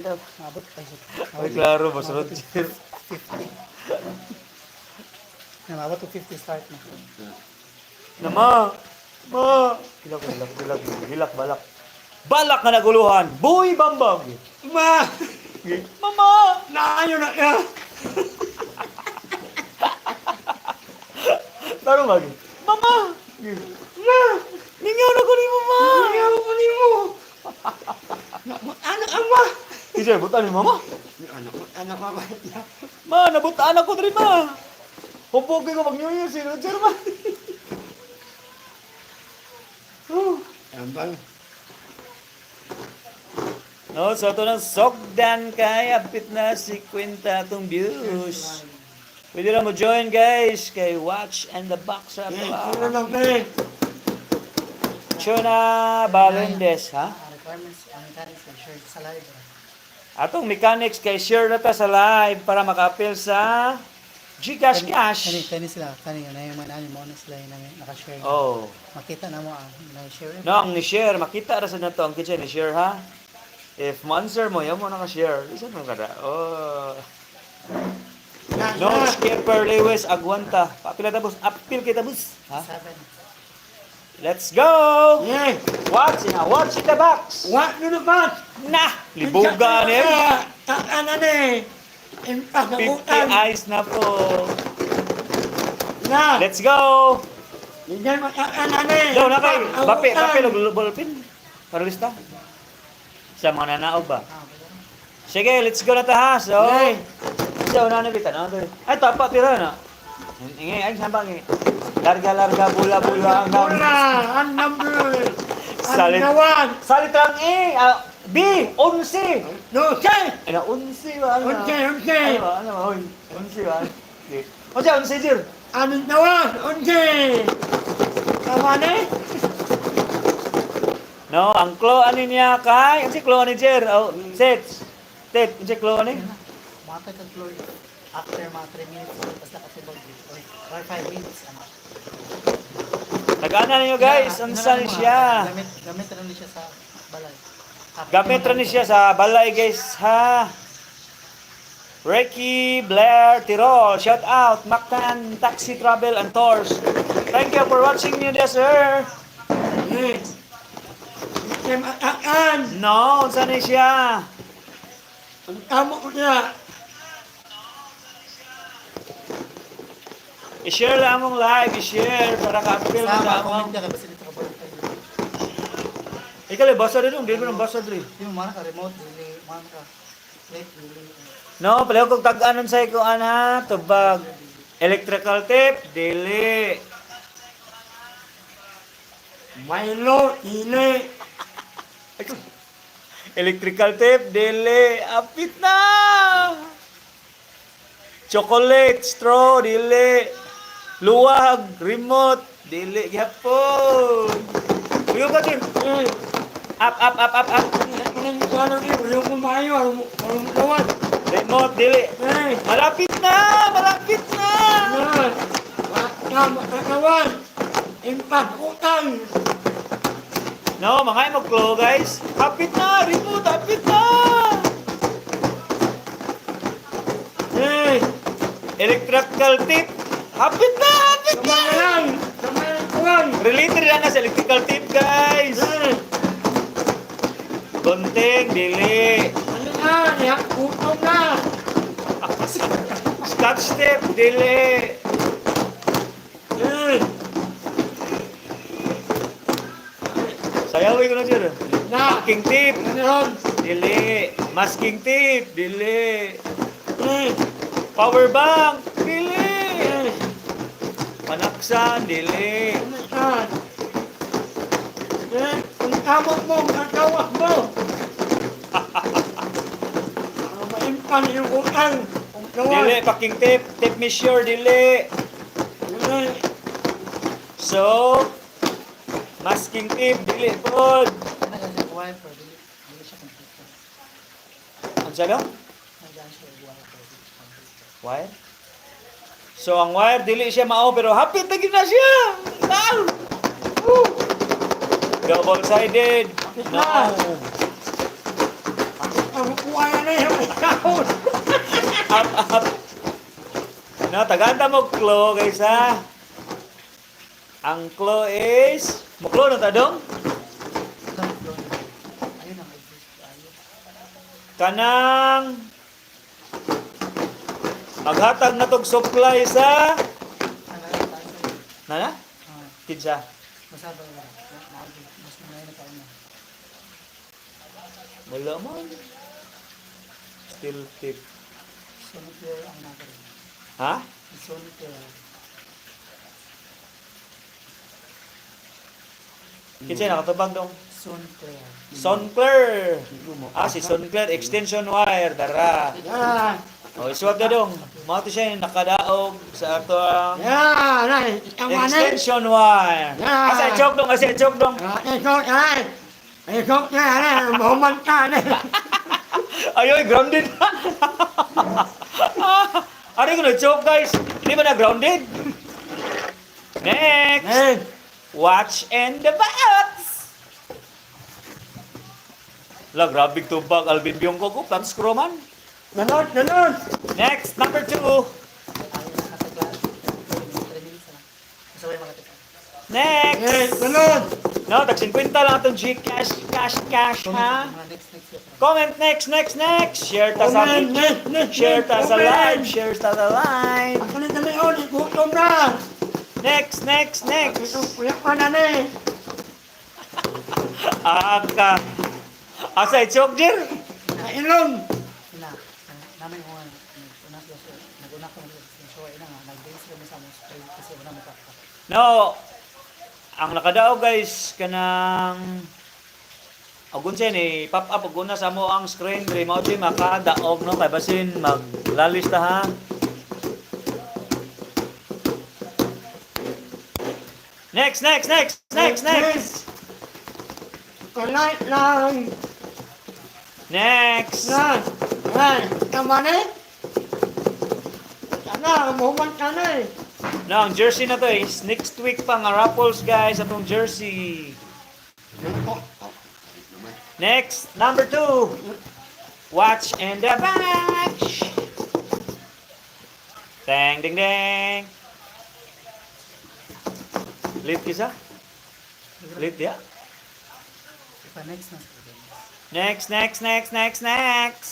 Daw. Maabot pa siya. Ay, klaro, Boss Roger. 50. Na, maabot og 50 start na. Na ma, ma. Hilak, hilak, hilak, hilak, balak. Balak nga naguluhan. Buy bambang. Ma! Mama! Naayo na ka! Taro mag. Mama! Ma! Ningaw na ko ni mama! Ningaw ko ni mo! Anak ama! Isa, butan ni mama. Anak, anak mama. Ma, nabutaan ako diri ma. Hubog ko mag New Year si Roger ma. Oh. Ambang. No, so ito ng Sogdan kay apit na 50 atong views. Pwede na mo join, guys, kay Watch and the Box sa ato. Eh, Ah. ano lang eh. Chona Balendes, ha? Ang requirements, ang mechanics, ang share sa live. Atong mechanics kay share na ta sa live para maka-appeal sa GCash Cash. Kani, kani sila, kani, na yung mga mo na sila yung naka-share. Oh. Makita na mo ang na-share. No, ang ni-share, makita ra sa nato ang kitchen ni-share ha. If mo-answer mo, yaw mo naka-share. Isa mo kada. Oh. Na, No, na. Skipper Lewis Aguanta. Papila tapos, appeal kita bus. Ha? Seven. Let's go! Eh, Watch na, watch in the box. wa no na ba? Na, libugan eh. Takaan na eh. Impas na 50 utang. eyes na po. Na. Let's go! Hindi matakaan na eh. Daw na kay Ang bape, utang. bape log ballpen. Para lista. Sa mga nanaog ba? Ah, pwede na. Sige, let's go na ta ha. So, Eh, so na na bitan. Ano to? Ay, tapa tira na. Ingi, ay samba ngi. Larga larga bula bula ang Bola, ang number. Ang Salit. nawan. Salit lang E, ah, B, 11. No, say. Ay na 11 ba? Ano? Onse, onse. Ano ba? Ano ba? Hoy, 11 ba? Sige. Onse, 11 jir. Ang nawan, onse. Tama na eh. No, ang klo ani niya kay, unsi klo ani jer? Oh, sets. Tet, unsi klo ani? Matay kag floor after mga 3 minutes, basta katubag. Or 5 minutes. Ano. Tagana ninyo guys, Ina- unsa ina- ni siya? Gamit, gamit ra ni siya sa balay. After Gamit ra ni siya sa balay guys ha. Ricky Blair Tirol, shout out Mactan Taxi Travel and Tours. Thank you for watching me there, sir. Eh. Hindi matakaan. No, unsa ni siya? Ang tamo ko niya. I-share lang among live, i-share para ka-appeal mo Sa sa mga among. comment ka, kasi dito ka balik kayo. Ikaw le basa diri, dili nang basa diri. Di mo man ka remote, dili, man ka plate, dili. No, palayo kog tag-anon sa iko ana, tubag. Electrical tape, dili. Milo, ile. Electrical tape, dili. Apit na! Chocolate, straw, dili. Luwag, remote, dili. Gyapon. Uyo ka din. Eh, Up, up, up, up, up. anong ano ni? Wala ko maayo, ano mo nawan. Remote, dili. Eh, Malapit na! Malapit na! na. Wala makakawan. Impas utang. No, mga mo clue, guys. Hapit na! Remote, hapit na! Eh, Electrical tape. Hapit na! Hapit na! kamay lang. Kamay lang kuwan. Related lang na sa electrical tape, guys. Eh, Gunting, dili. ano na? Ya, utong na. Scotch tape, dili. Eh, Sayawin ko na sir. na. Masking tape, Ano ron? dili. Masking tape, dili. Eh, Power bank, dili. eh, Panaksan, dili. ano na? Eh, ang tama mo, ang tawag mo. Ano maimpan yung utang? Ang gawan. Dili, packing tape, tape measure, dili. Eh, So, masking tape, dili pod. Ano ka siya wiper, dili, dili siya computer. Ano sabi? Nagdaan siya wiper, dili siya computer. Wire? So, ang wire, dili siya mao, pero hapit na gid na siya! Wow! Woo! Double-sided! No! Ang Ang kuha na yung ikaw. Up, up. No, taganda mo clue, guys, ha? Ang clue is... Mo clue na ta dong? Isang flow na. Ayun ang exist. Ayun. Kanang maghatag na tog supply sa Ang ayun tayo. nana Ah, kinsa? masaba wala. Naagi. Mas mga na taon na. Wala man. Still tip. Sonicare ang nagarin. Ha? Sonicare. Kinsa nakatubag dong? Sonicare. Sonclair. Ah, si Sonclair extension wire dara. Ya. O iswag na dong. Mao to siya yung nakadaog sa ato ang Ya, nay. Tama na. extension wire. Yeah. Asa joke dong, asa joke dong. Ah, ikaw, ay. Ikaw, na, na. Mahuman ka, na. Ayoy, grounded. Ari ko na joke, guys. Hindi ba na grounded? Next. Eh, Watch and the box. La, grabe tubag. Alvin Biongko ko. Plans screw man. Nanon, nanon. Next, number 2. Ayun, nasa class. 3 minutes na lang. Masaway makatika. Eh, Next. nanon. No, tag 50 lang atong Gcash, cash, cash, ha? Mga next, next year. Comment next, next, next. Share ta sa Comment, next, next, Share ta sa comment. live, share ta sa live. Ako na dali, oh, gutom na. Next, next, next. Ito, kuya pa na na eh. Aka. Asa ichok dir? Kailong. Ina, namin mo nga, nag-una sila siya, nag-una ko sa show, ina nga, nag-dance kami sa among spray kasi una mo pa. No. Ang nakadaog, guys, kanang og unsa ni pop up og una sa mo ang screen diri mao di makadaog, no, kay basin maglalis ta, ha. Next, next, next, next, next. Kulay lang. Next. Na. Ay, tama na eh. Sana, mahuman ka na eh. No, ang jersey na to is next week pa nga raffles, guys, atong jersey. Next, number 2. Watch and the batch. Dang, ding, ding. Late kisa? Late, ya? Ipa next na sa Next, next, next, next, next.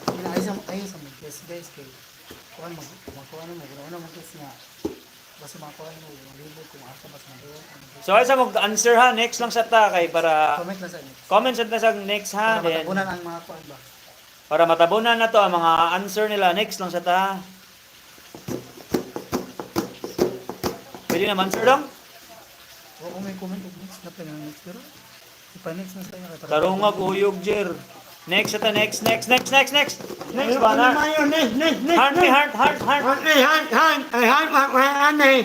Ina, ayun sa mga guys, guys, kay, kuhan mag, makuha na mo, una mo guys nga, basta makuha mo, libo kung asa ba sa mga So, ay sa mag-answer ha. Next lang sa ta kay para Comment lang sa next. Comment sa ta sa next ha. Para Then, matabunan ang mga kuhan ba. para matabunan na to ang mga answer nila. Next lang sa ta. Pwede na answer dong? Oo, may comment og next na pa yung next pero ipa next na sa inyo kay para Tarungag uyog jer. Next sa ta, next, next, next, next, next. Next ba Ano na? yun? Next, next, next. Heart, ni heart, heart, heart. Heart, eh, heart, heart. Ay, heart, heart, heart, eh.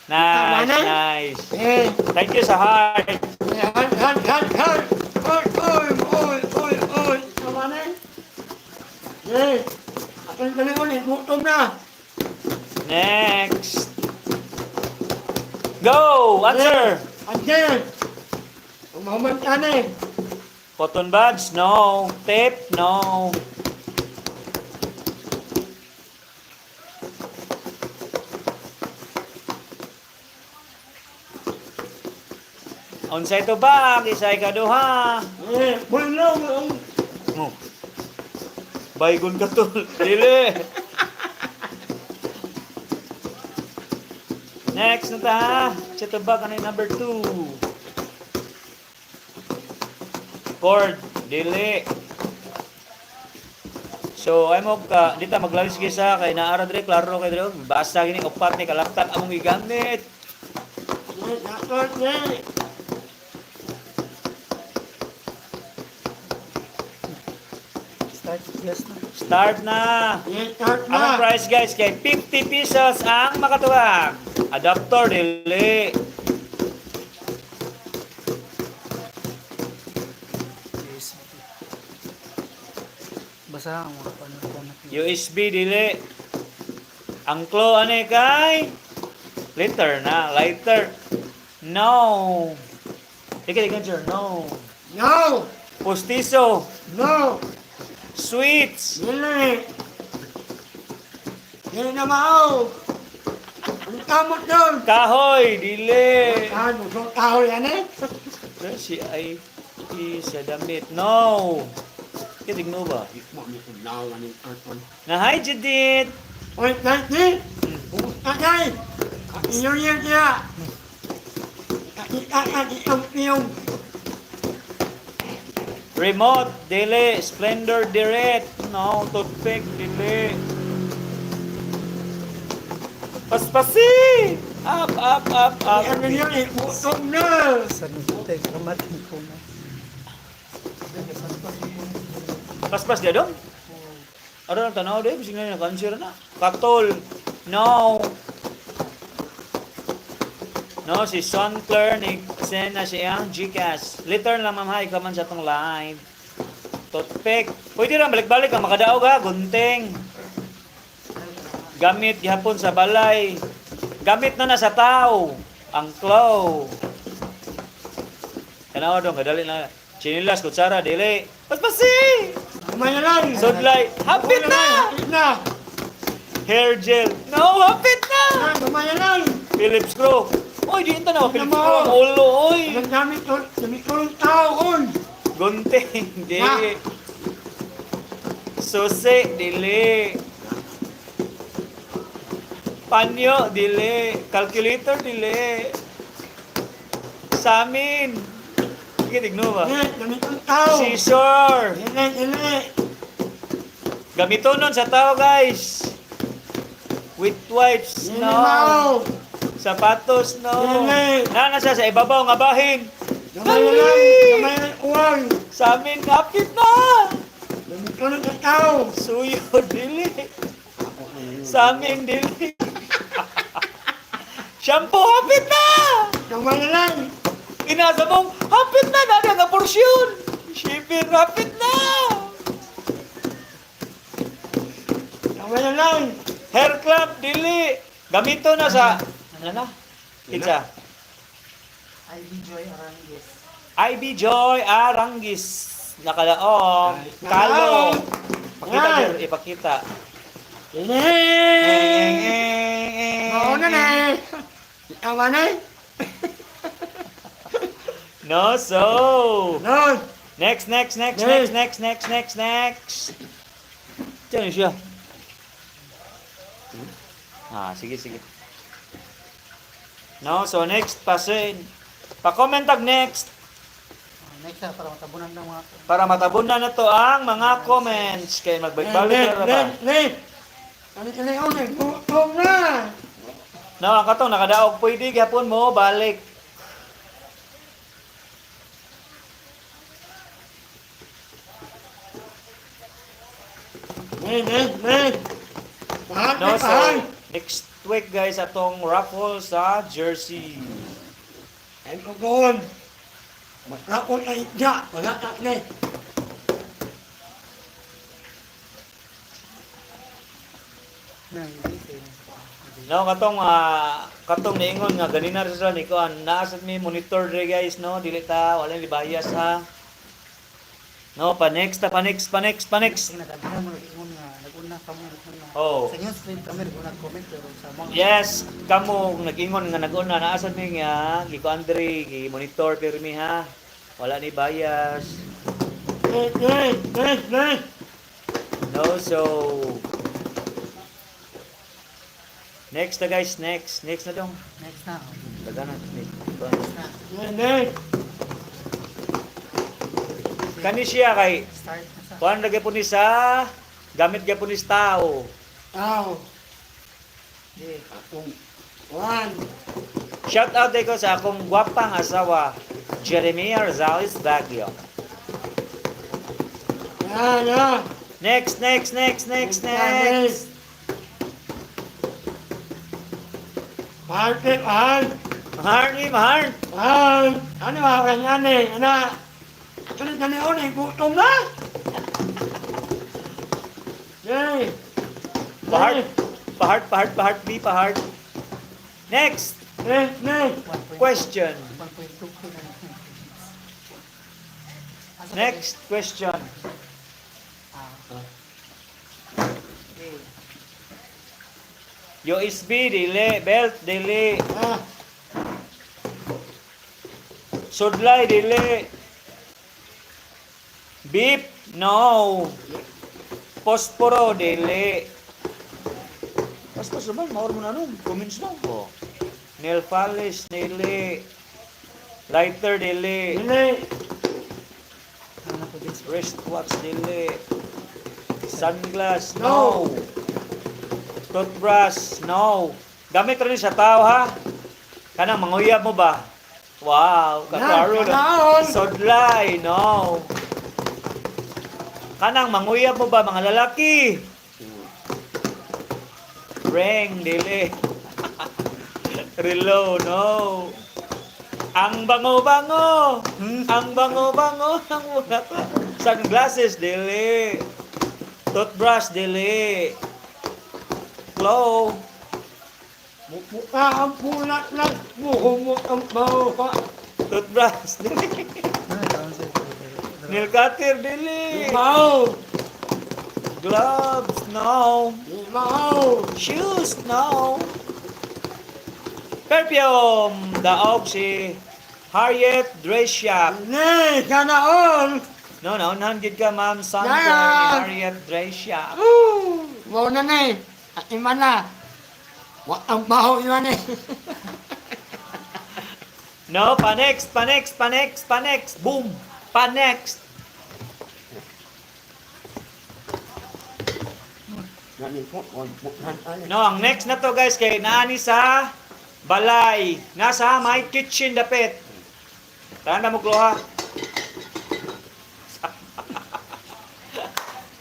Nice, na? Nice. Eh, Thank you sa heart. eh, heart, heart, heart, heart. Oy, oy, oy, oy, oy. Tama na eh. Eh, ako na dali ulit, gutom na. Next. Go! Answer! Answer. Mahuman ka na eh. Cotton buds? No. Tape? No. Unsay tubag, isay kaduha. Eh, bulong. Mo. Baygon ka tol. Dili. Next na ta. Sa tubag ano yung number 2? Cord. Dili. So ay mo ka dita maglalis kisa kay naara dire klaro kay dire basta gini upat ni ka laptop among gigamit. Eh, dakot, eh. Start yes na. Start na. Eh, start na. Ang price, guys, kay 50 pesos ang makatuwang. Adapter dili. Yes. Basta ang mga kuhan comment. USB dili. Ang clue ani kay lighter na, lighter. No. Ika ika sir, no. No. Pustiso. No. Sweets. Dili. Dili na mao. Ang kamot doon. Kahoy. Dili. Ah, gusto kahoy yan eh. Si I T sa damit. No. Kitig mo ba? Mo ni kunaw ani Anton. Na hi, Judith. Oy, nanti. Kumusta kay? Happy New Year niya. Kakita ka di kampiyon. Remote. Dili. Splendor Direct. No. Toothpick. Dili. Paspasi! Up, up, up, up. Ano yun eh, gutom na. Sa nagtay kamatin ko na. Paspas dia dong? Aron ang tanaw deh, bising na cancer na. Katol. No. No, si Son Claire ni send na siya ang GCash. Later lang ma'am, hi, kaman sa tong live. Toothpick. Pwede lang balik-balik ang makadaog ha, gunting. Gamit gihapon sa balay. Gamit na na sa tao. Ang claw. Tanaw dong, kadali na. Chinilas, kutsara, dili. Paspasi! Kamay na lang. Sudlay, hapit na! Hapit na. Hair gel. No, hapit na! Ah, kamay na lang. Phillips screw. Oy, di ta na Phillips Ano mo? screw ang ulo, oy. Ang dami ko, dami ko ng tao on. Gunting, di. Ah. Susi, dili. Panyo, dili. Calculator, dili. Samin. Sige, tigno ba? Eh, dami kong tao. Scissor. Dili, dili. Gamito nun sa tao, guys. With wipes, Dili no. mao. Sapatos, no. Dili. Na, nasa sa ibabaw nga bahin. Gamay na lang. Dali! Gamay na lang uwang. Sa amin, kapit na! Dami ko ng tao. Suyo, dili. Sa amin, dili. Shampoo, hapit na! Gamay na lang. Inasa mong, hapit na! Nada nga porsyon! Shipper, hapit na! Gamay na lang. Hair clamp, dili. Gamito na sa, ano na? Kinsa? Ivy Joy Arangues. Ivy Joy Arangis. Nakalaong. Kalo. Pakita, Yan. sir. Ipakita. Dili. Mauna na eh. Tama na eh. No, so. No. Next, next, next, next, next, next, next, next. Diyan siya. Ah, sige, sige. No, so next, pasin. Pa-comment tag next Ah, next na para matabunan ng mga para matabunan na to ang mga comments. Kaya magbalik-balik na ba? Le, le. Ano ka na yun eh? Gutom na. No, ang katong nakadaog pwede gyapon mo balik. Le, le, le. Pahal, No, no, pahal. so next week guys atong raffle sa jersey. Ay, kugon. Maglakot na isda. Wala ka na eh. na hindi kay No, katong katong niingon nga ganina ra sila ni kuan naa sa mi monitor dre guys no, dili ta wala ni bias ha. No, pa next ta pa next pa next pa next. Kasi nagagana mo nag-ingon nga nag-una kamo nag-una. Oh. Sa inyong stream kami nag-una comment pero sa mga Yes, kamo nag-ingon nga nag-una naa sa mi nga gi kuan dre gi monitor pirmi ha. Wala ni bias. Le, le, le, le. No, so next na guys, next. Next na dong. Next na. Oh. Daga na. Next na. Le, le. Kani siya kay Start na sa. kuan ra gyapon ni sa gamit gyapon ni sa tao. Tao. Di. Akong. One. Shout out ko sa akong gwapang asawa, Jeremiah Rosales Baguio. Ya, ya. Next, next, next, next, next. Pahal, pe, pahal. Mahal ni, mahal. Pahal. Ano ba, kanya ni? Ano? Tuloy na niyon eh, gutom na. Yay. Pahart, pahart, pahart, pahart, B, pahart. Next Le, le. 1.2 question. 1.2 ko na. Next question. Ah. Okay. USB, dili. Belt, dili. Ah, Sudlay, dili. Beep, no. Posporo, dili. Paspas naman, maor mo na nun. Comments mo. Oh. Nail polish, dili. Lighter, dili. dili. Ano na po guys? Wristwatch, dili. Sunglass, no. Toothbrush, no. Gamit rin sa tao, ha? Kanang manguyab mo ba? Wow, kaklaro Yan, na. kanaon. Sodlay, no. Kanang manguyab mo ba, mga lalaki? Ring, dili. Relo, no. Ang bango-bango. Ang bango-bango ng bulaklak. Sunglasses, dili. Toothbrush, dili. Glow. Mukha ang bulaklak, buhumot ang bawa. Toothbrush, dili. Ano na taon sir? Nail cutter, dili. Limaw, Gloves, no. limaw. Shoes, no. Perfume, daog si Harriet Dresiak. Dili, sana all. No, naunhan gid ka, Ma'am Sandra ni Yan. Harriet Dresiak. Woo! Wow na na eh. At iman na. Wa ang baho iman eh. No, pa-next, pa-next, pa-next, pa-next. Boom! Pa-next. No, ang next na to, guys, kay naani sa balay. Nasa my kitchen dapit. Tara na mo kloha.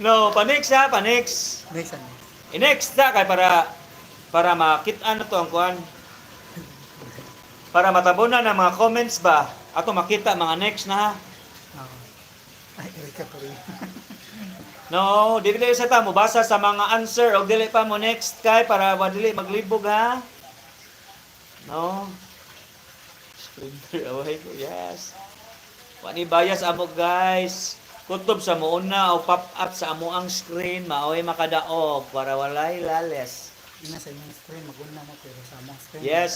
No, pa-next ha, pa-next. Next ano? I-next na kay para makita na to ang kuan. Para matabunan ang mga comments ba ato makita mga next na ha. Ah. Ay, Erika pa rin. No, dili dili sa ta mo basa sa mga answer og dili pa mo next kay para wa dili maglibog ha. No. Sprinter away ko. Yes. Wa ni bias amo, guys. Kutob sa muuna o pop up sa amo ang screen maoy makadaog para walay lales. Ina sa inyong screen, mag-una mo pero sa among screen. Yes.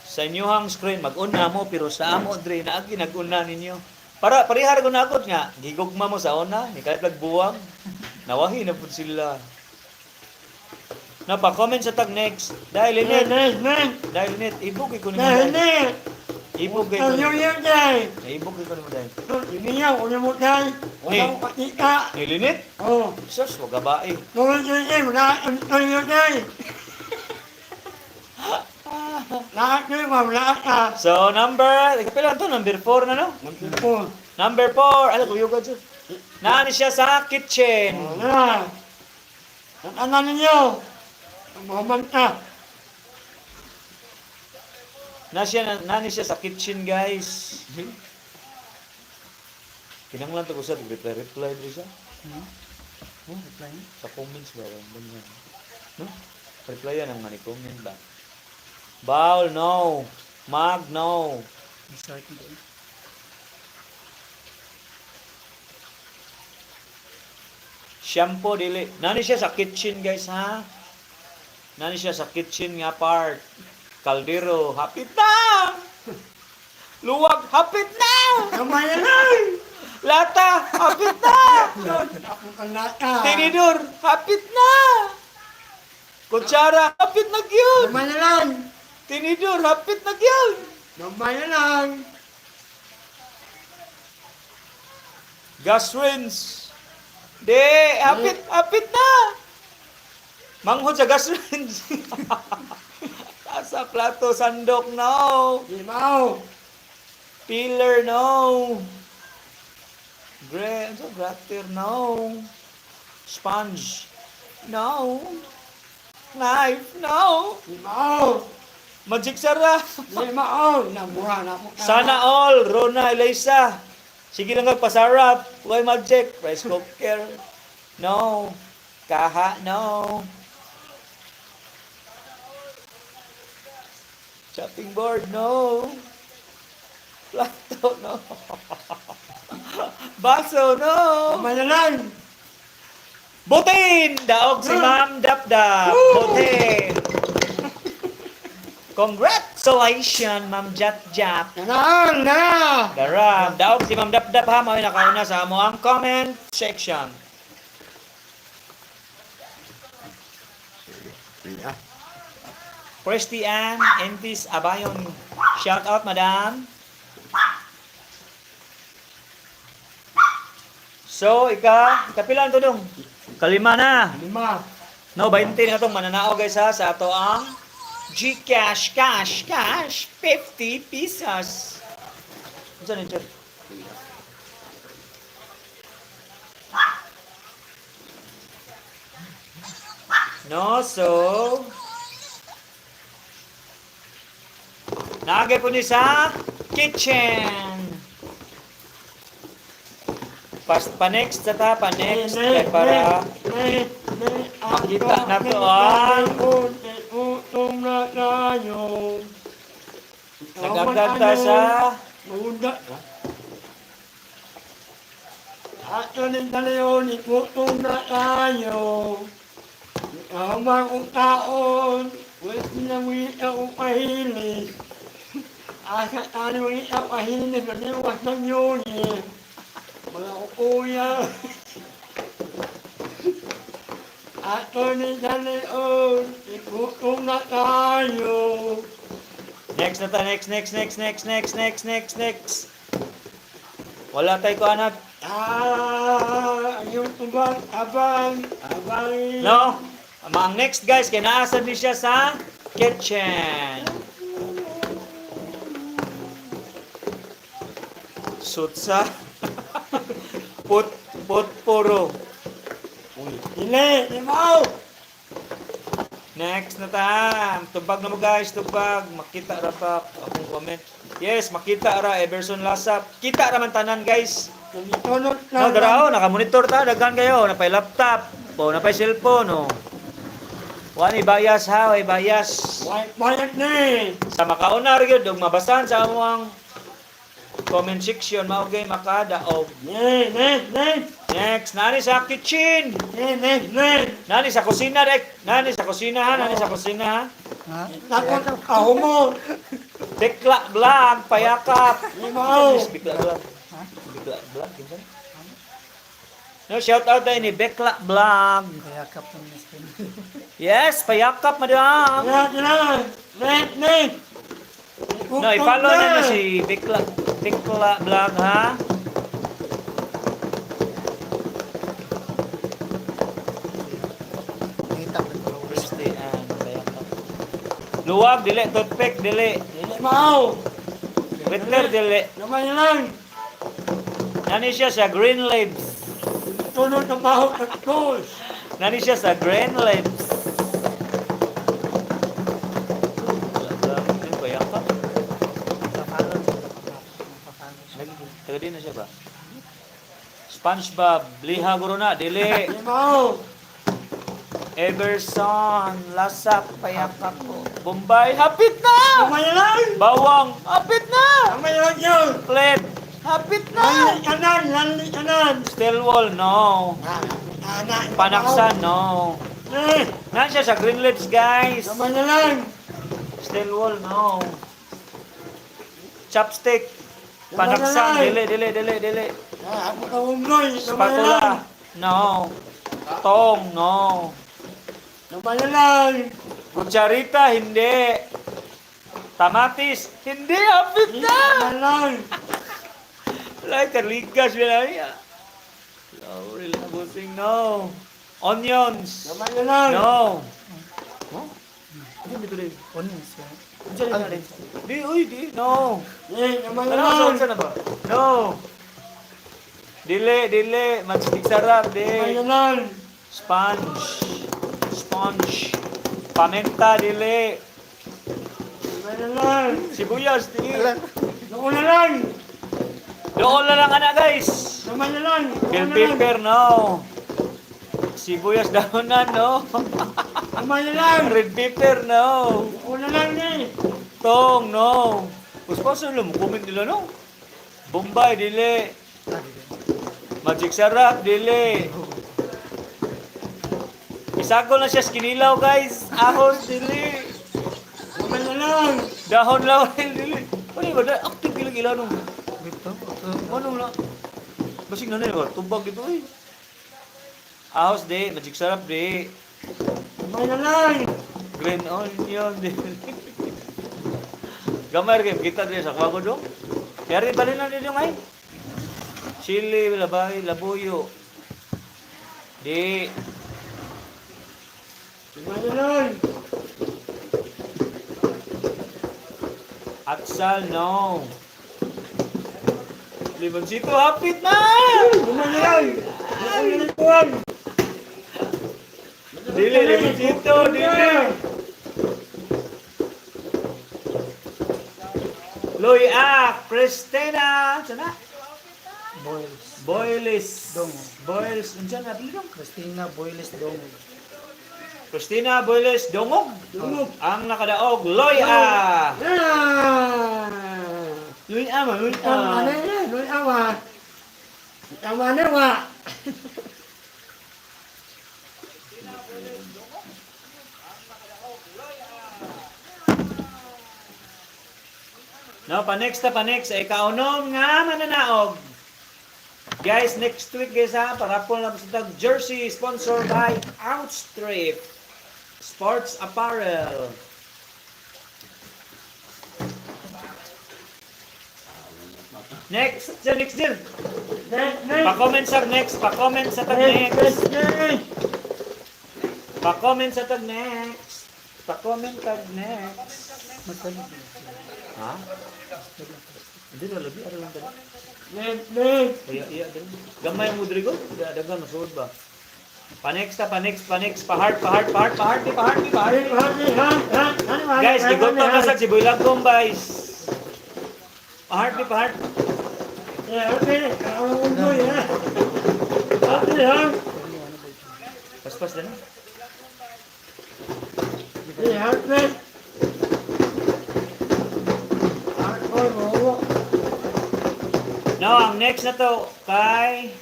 Sa inyuhang screen mag-una mo pero sa amo dre naagi nag-una ninyo. Para parehar ko nagot nga gigugma mo sa una ni kahit buwang. Nawahi na pud sila. Napa-comment sa tag next. Dahil Dili, init, dili, dahil init ibog ko nimo dahil. dili. Ibog kay ko. Ang nimo. New Year Day. Ibog kay ko nimo dahil. Ibiyaw, ulimutan. Wala akong pakita. Nilinit? Oh, Sus, wag babae. tuloy tuloy, wala ang New Year Day. Lahat kayo, ma'am, lahat ka. So number, pila to? Number 4 na, no? Nagtipo. Number 4. Ala kuyo ka dyan. Naani siya sa kitchen. Wala. Ang anak ninyo, ang mamanta. Na siya, nani siya sa kitchen, guys. Kinanglan to ko sa reply reply diri siya. Hmm? Reply niya? Sa comments ba ba ganyan. No? Reply yan ang mga ni comment ba. Bowl, no. Mug, no. Start mo doon. Shampoo, dili. Nani siya sa kitchen, guys, ha? Nani siya sa kitchen nga part. Kaldero, hapit na! Luwag, hapit na! Kamay na lang! Lata, hapit na! Ako kang lata. Tinidor, hapit na! Kutsara, hapit na gyud! Kamay na lang! Tinidor, hapit na gyud! Kamay na lang! Gas rinse. De, hapit, hapit na! Manghod sa gas rinse. Sa plato, sandok, no. Limaw! Pillar, no. Gre, ano, grater, no. Sponge, no. Knife, no. Limaw! Magic Sarap. Limaw! Namura na ako. Sana all, Rona, Elisa. Sige lang pasarap. Why magic? Rice cooker. No. Kaha, no. Chopping board, no. Plato, no. Baso, no. Kamay na lang. Butin! Daog si Ma'am Dapdap. Butin! Congratulations, Ma'am Jap Jap. Nanaan na. Dara, daog si Ma'am Dapdap ha, mao'y nakauna sa amo ang comment section. Yeah. Christy Ann Entis Abayon. Shout out, madam. So, ika, kapila to dong? Kalima na. Lima. No, 20 na itong mananao guys ha, sa ato ang GCash, cash, cash, 50 pesos. Ano ni Chef? No, so naagay po ni sa kitchen. Pa next sa ta, pa next kay para makita na to ang Utom na tayo. Nagagdag ta sa Munda. Ato ni Daleon, ikutom na tayo. Ikaw kong taon, wala sinawita kong kahilig. Asa tayo ita kahilig, naniwas ng yun eh. Mga kukuya. Ato ni Daleon, ikutom na tayo. Next na ta, next, next, next, next, next, next, next, next. Wala tayo ko anak. Ah, yung tubang, abang, abang. No? Ang next guys, kay naasad ni siya sa kitchen. Sutsa. Put, put puro. Uy, dili, limaw! Next na ta. Tubag na mo guys, tubag. Makita ra pa akong comment. Yes, makita ra Everson Lasap. Kita ra man tanan guys. Tumitunot No, na. darao, nakamonitor ta, daghan kayo, napay laptop, o napay cellphone, o. Wani bias ha, way bias. White bayad ni. Sa makauna ra gyud og mabasahan sa among comment section mao gyud makadaog. Ne, ne, ne. Next, nani sa kitchen. Ne, ne, ne. Nani sa kusina rek. Nani sa kusina ha, nani sa kusina ha. Ha? Takot ang kahumo. Bekla vlog, payakap. Limaw. Bekla vlog. Bekla vlog, kinsa? No, shout out tayo ni Bekla Vlog. Kaya kap ng miskin. Yes, payakap, madam. Kaya sila. Ne, ne. No, i-follow na na si Bekla, Bekla Vlog, ha? Nakita ko ito. Christy and payakap. Luwag, dili. Toothpick, dili. Limaw. Ritter, dili. Gamay lang. Nani siya sa Green Leaves. Tunod ang bahok ng tools. Nani siya sa Green Leaves. Payakap. Papalo siya. Papalo siya. Taga din na siya ba? SpongeBob, liha guro na, dili. Limaw. Everson, Lasak, payakap ko. Bombay, hapit na! Gamay lang. Bawang, hapit na! Gamay lang yun. Plate, hapit na! Lali kanan, lali kanan. Stillwall, no. Ana, Panaksan, no. Eh, Nan siya sa Green Lips, guys. gamay na lang. Stillwall, no. Chopstick, panaksan, dili, dili, dili, dili. Ah, ako ka umloy. Gamay na Spatula, lang. no. Tong, no. Gamay na lang. Kutsarita, hindi. Tamatis, hindi, hapit na! Gamay lang. Like, kaligas, bilaya. Laurel, busing, no. Onions, Gamay na lang. no. Huh? Ano dito rin? Onions siya. Ano rin? Di, uy, di, no. Eh, gamay na Ano lang. sa na ba? No. Dili, dili, matchstick sarap, di. Gamay na lang. Sponge. Sponge. Pamenta, dili. Gamay na lang. Sibuyas, di. Doon na lang. Doon na lang anak, guys. Gamay na lang. Bell Doon na lang. pepper, no. Sibuyas daw na, no. Gamay na lang. Red pepper, no. Doon na lang eh. Tong, no. Puspa, sila mo comment nila, no? Bombay, dili. Ah, dili. Magic sarap, dili. Isagol na siya sa kinilaw, guys. Ahos, dili. Kamay na lang. Dahon laurel, dili. Ano ba? Active kilang ilanong. Dito. Ano na? Basig na nila, tubag ito eh. Ahos, di. Magic sarap, di. Kamay na lang. Green onion, di. Gamay rin, kita din sa kwago dong. Kaya rin balin na dito ngay. Chili, labay, labuyo. Di. Kamay na lang. Atsal, no. Limoncito, hapit na! Kamay na lang. Kamay na lang. Dili, limoncito, dili. Loy ah, Christina. Sana? Boils. Boyles. Dongog. Boyles. Unsa na pili dong? Christina Boyles Dongog. Christina Boyles Dongog. Dongog. Ang nakadaog, Loy ah. Ah. Loy ah, ma, Loy Tama ah. na na, doon awa. Tama na wa. No, pa-next ta, pa-next. Ay, kaunom nga mananaog. Guys, next week guys ha, parapol na sa tag jersey sponsored by Outstrip Sports Apparel. Next, sa next din. Next, next. Pa-comment sa next, pa-comment sa tag Next, next. next, next. Pa-comment sa tag next. Pa-comment tag next. Masalig. Ha? Hindi na labi, ara lang dali. Next, next. Iya, iya din. Gamay mo diri ko. Dagan masuod ba? Pa-next ta, pa-next, pa-next, pa-heart, pa-heart, pa-heart, pa-heart, pa-heart, pa-heart. Guys, gigoto na sa si Boy Lagom, guys. Pa-heart, pa-heart. Eh, okay. Ang ulo ya. Okay, ha. Paspas din. Eh, heart rate. Heart ko, mo. No, ang next na to kay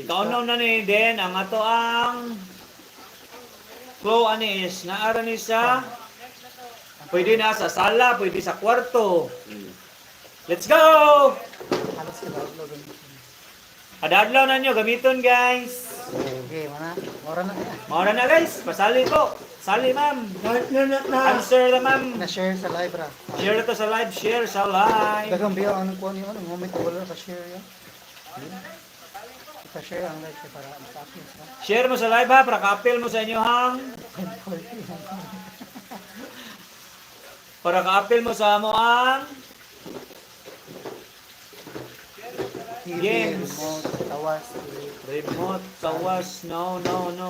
Ikaw na ni din ang ato ang flow ani is naara ni sa pwede na sa sala, pwede sa kwarto. Let's go! Halos sila upload. Adadlaw na nyo, gamiton guys. Okay, mana. Ora na ya. Maura na guys, pasali po. Sali ma'am. Heart na na na. Answer na ma'am. Na-share sa live ra. Share na to sa live, share sa live. Daghang biya anong kuan yun, ang moment wala ka share ya. Ika-share ang live kay para maka-appeal sa Share mo sa live ha, para ka-appeal mo sa inyo hang. 10:40. Para ka-appeal mo sa amo ang TV, Games. remote, tawas, delete, remote, tawas, no, no, no.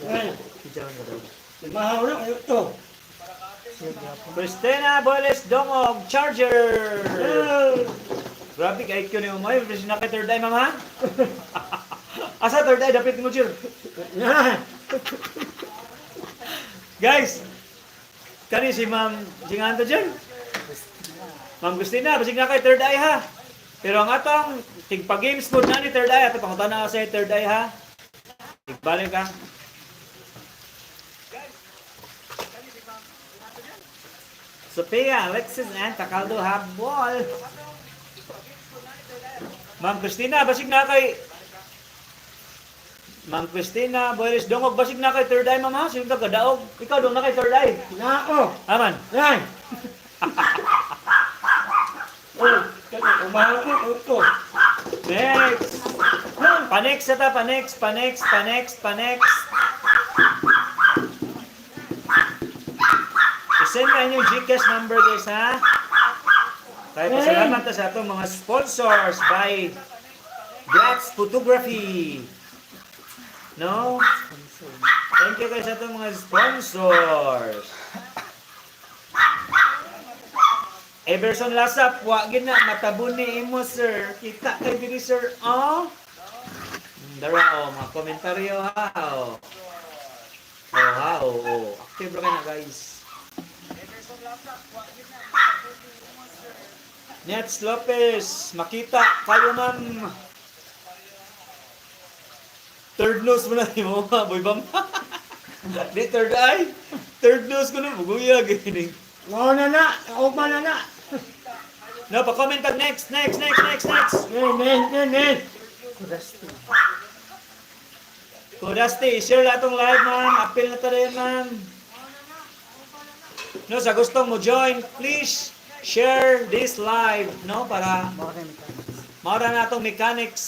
Eh, mahaw na kayo to. Share gyapon. Christina Boyles Dongog, Charger! Eh, Grabe kay IQ ni Umoy, presi na kay third eye, ma'am ha? Asa third eye, dapat mo, Jir. na. Guys, kani si Ma'am Jinganto Jir. Ma'am Christina, basig na kay third eye ha. Pero ang atong tigpa-games mode na ni third eye, ato pangutana ka sa third eye ha. Tigbalik ka. Sophia, Alexis, and Takaldo have ball. Ma'am Christina, basig na kay Ma'am Christina, Boyles Dongog, basig na kay third eye, ma'am ha? Sino ka kadaog? Ikaw dong na kay third eye. Na ako. Aman. Yan. Oh, umahaw ko kayo to. Next! Panex na ta, panex, panex, panex, panex. I-send na inyong GCash number guys ha. Kaya pasalamat ta sa atong mga sponsors by Glatz Photography. No? Thank you guys sa atong mga sponsors. Everson Lasap, wa gid na matabon ni imo sir. Kita kay diri sir, oh. Dara oh, mga komentaryo ha. Oh, oh ha, oh, oh. Active ra kayo na guys. Nets Lopez, makita kayo, ma'am. Third nose mo na mo, boy bam. Di third eye. Third nose ko na buguya gini. Mao na na. Kaugma na na. No, pa-comment tag next, next, next, next, next. Ne, ne, ne, ne. Kudasti. Kudasti, share lahat tong live, ma'am. Appeal na tayo, ma'am. No, sa gustong mo join, please share this live, no, para Mao na mechanics. maura na atong mechanics.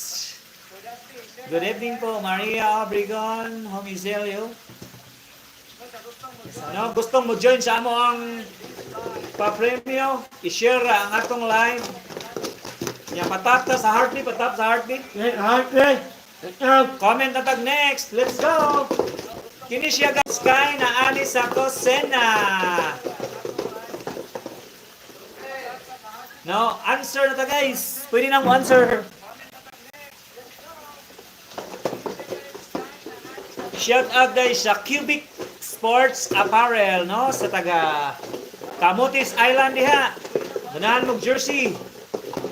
Good evening po, Maria Obregon, Homizelio. No, gustong mo join sa amo ang pa-premyo, i-share ra ang atong live. Nya patap ta sa heartbeat, patap sa heartbeat. Ne, ha, ne. Ikaw. Comment na tag next. Let's go. Kini siya guys kay na ani sa Kosena. No, answer na ta, guys. Pwede nang answer. Shout out guys sa Cubic Sports Apparel, no, sa taga Camotes Island diha. Ganahan mog jersey.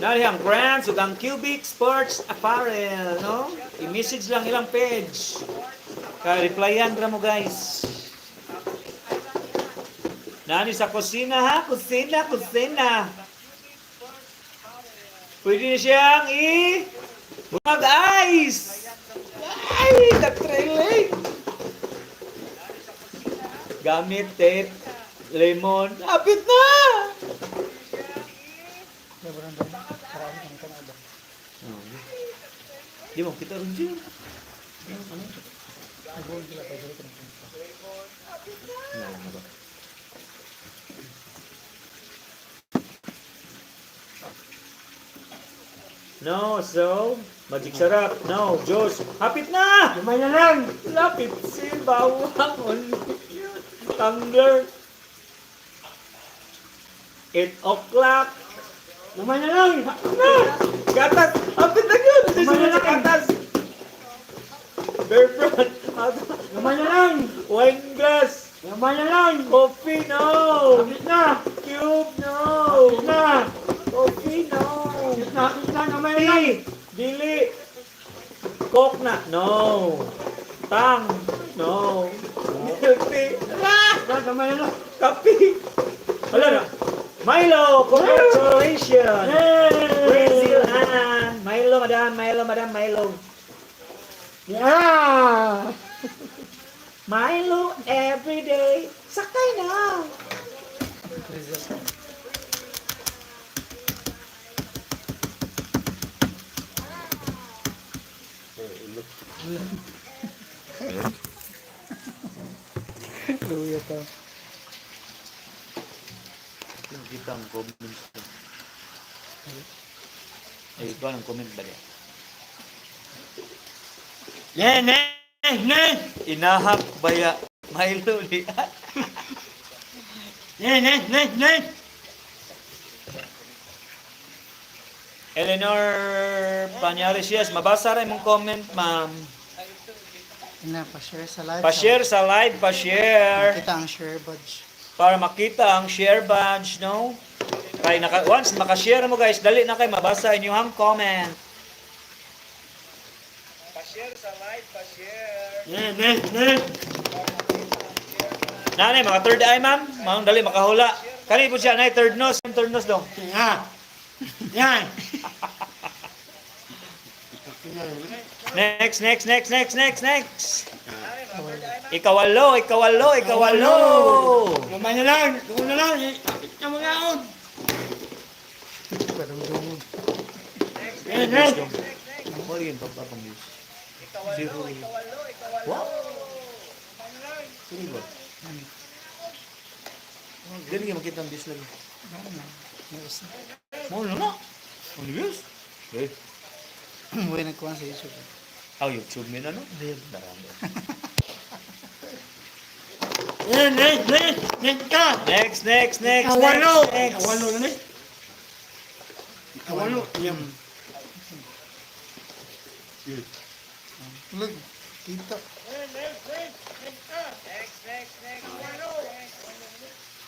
Na ang brands ug ang Cubic Sports Apparel, no? I-message lang ilang page. Kay replyan ra mo, guys. Nani sa kusina ha? Kusina, kusina. Pwede na siyang i mag ice. Ay, katrailing. Gamit tape, lemon. Apit na! Kaya barang karami kang kanada. Di mo kita rin dyan. Nag-gold sila kay dili ka nagpunta. Wala na ba? No, so, Magic Sarap. No, Josh. Hapit na! Gamay na lang. Lapit si bawang onion. Tumbler. 8 o'clock. Gamay na lang. Na! Gatas! Hapit na yun! Susunod sa gatas! Bear brand. Gamay na lang. Wine glass. Gamay na lang. Coffee, no! Kapit na. Cube, no! Kapit na. Coffee, no! Kapit na, kapit na. Gamay na lang. Tea! Dili! Coke na! No! Tang! No! Milk tea! Ah! Gamay na lang. Kape! Wala na! Milo! Congratulations! Yay! Brazil Ann! Milo, madam! Milo, madam! Milo! Yeah! Milo every day! Sakay na! Result. Luya ka. Kita ang comment. Eh, ikaw ang comment ba niya? Ne, ne, ne. Inahak baya Milo ni. Ne, ne, ne, ne. Eleanor Panyares, yes, mabasa rin mong comment, ma'am. Ina, pa-share sa live. Pa-share sa live, pa-share. Kita ang share badge. Para makita ang share badge, no? Kay naka, once makashare mo guys, dali na kay mabasa inyong comment. Pa-share sa live, pa-share. Ne, ne, ne. Nanay, mga third eye, ma'am. Ma'am, dali makahula. Kani po siya, nay, third nose dong. Yeah. Yan. Next, next, next, next, next, next. Ikawalo, ikawalo, ikawalo. Gamay na lang. Gamay na lang. Kapit na mga on. Parang dungog. Ne, ne. Ano yung pagpapang views? Zero. Wow. Sino ba? Dili ka makita ang views lagi. Ano na? May usa. Mo na na. Ano views? Eh. Wala nagkuhan sa YouTube. Oh, YouTube min ano? Real. Darami. Ne, ne, ne. Ne ka. Next, next, next, Ikawalo. next, next. Ikawalo na ne. Ikawalo. Yan. Look, kita.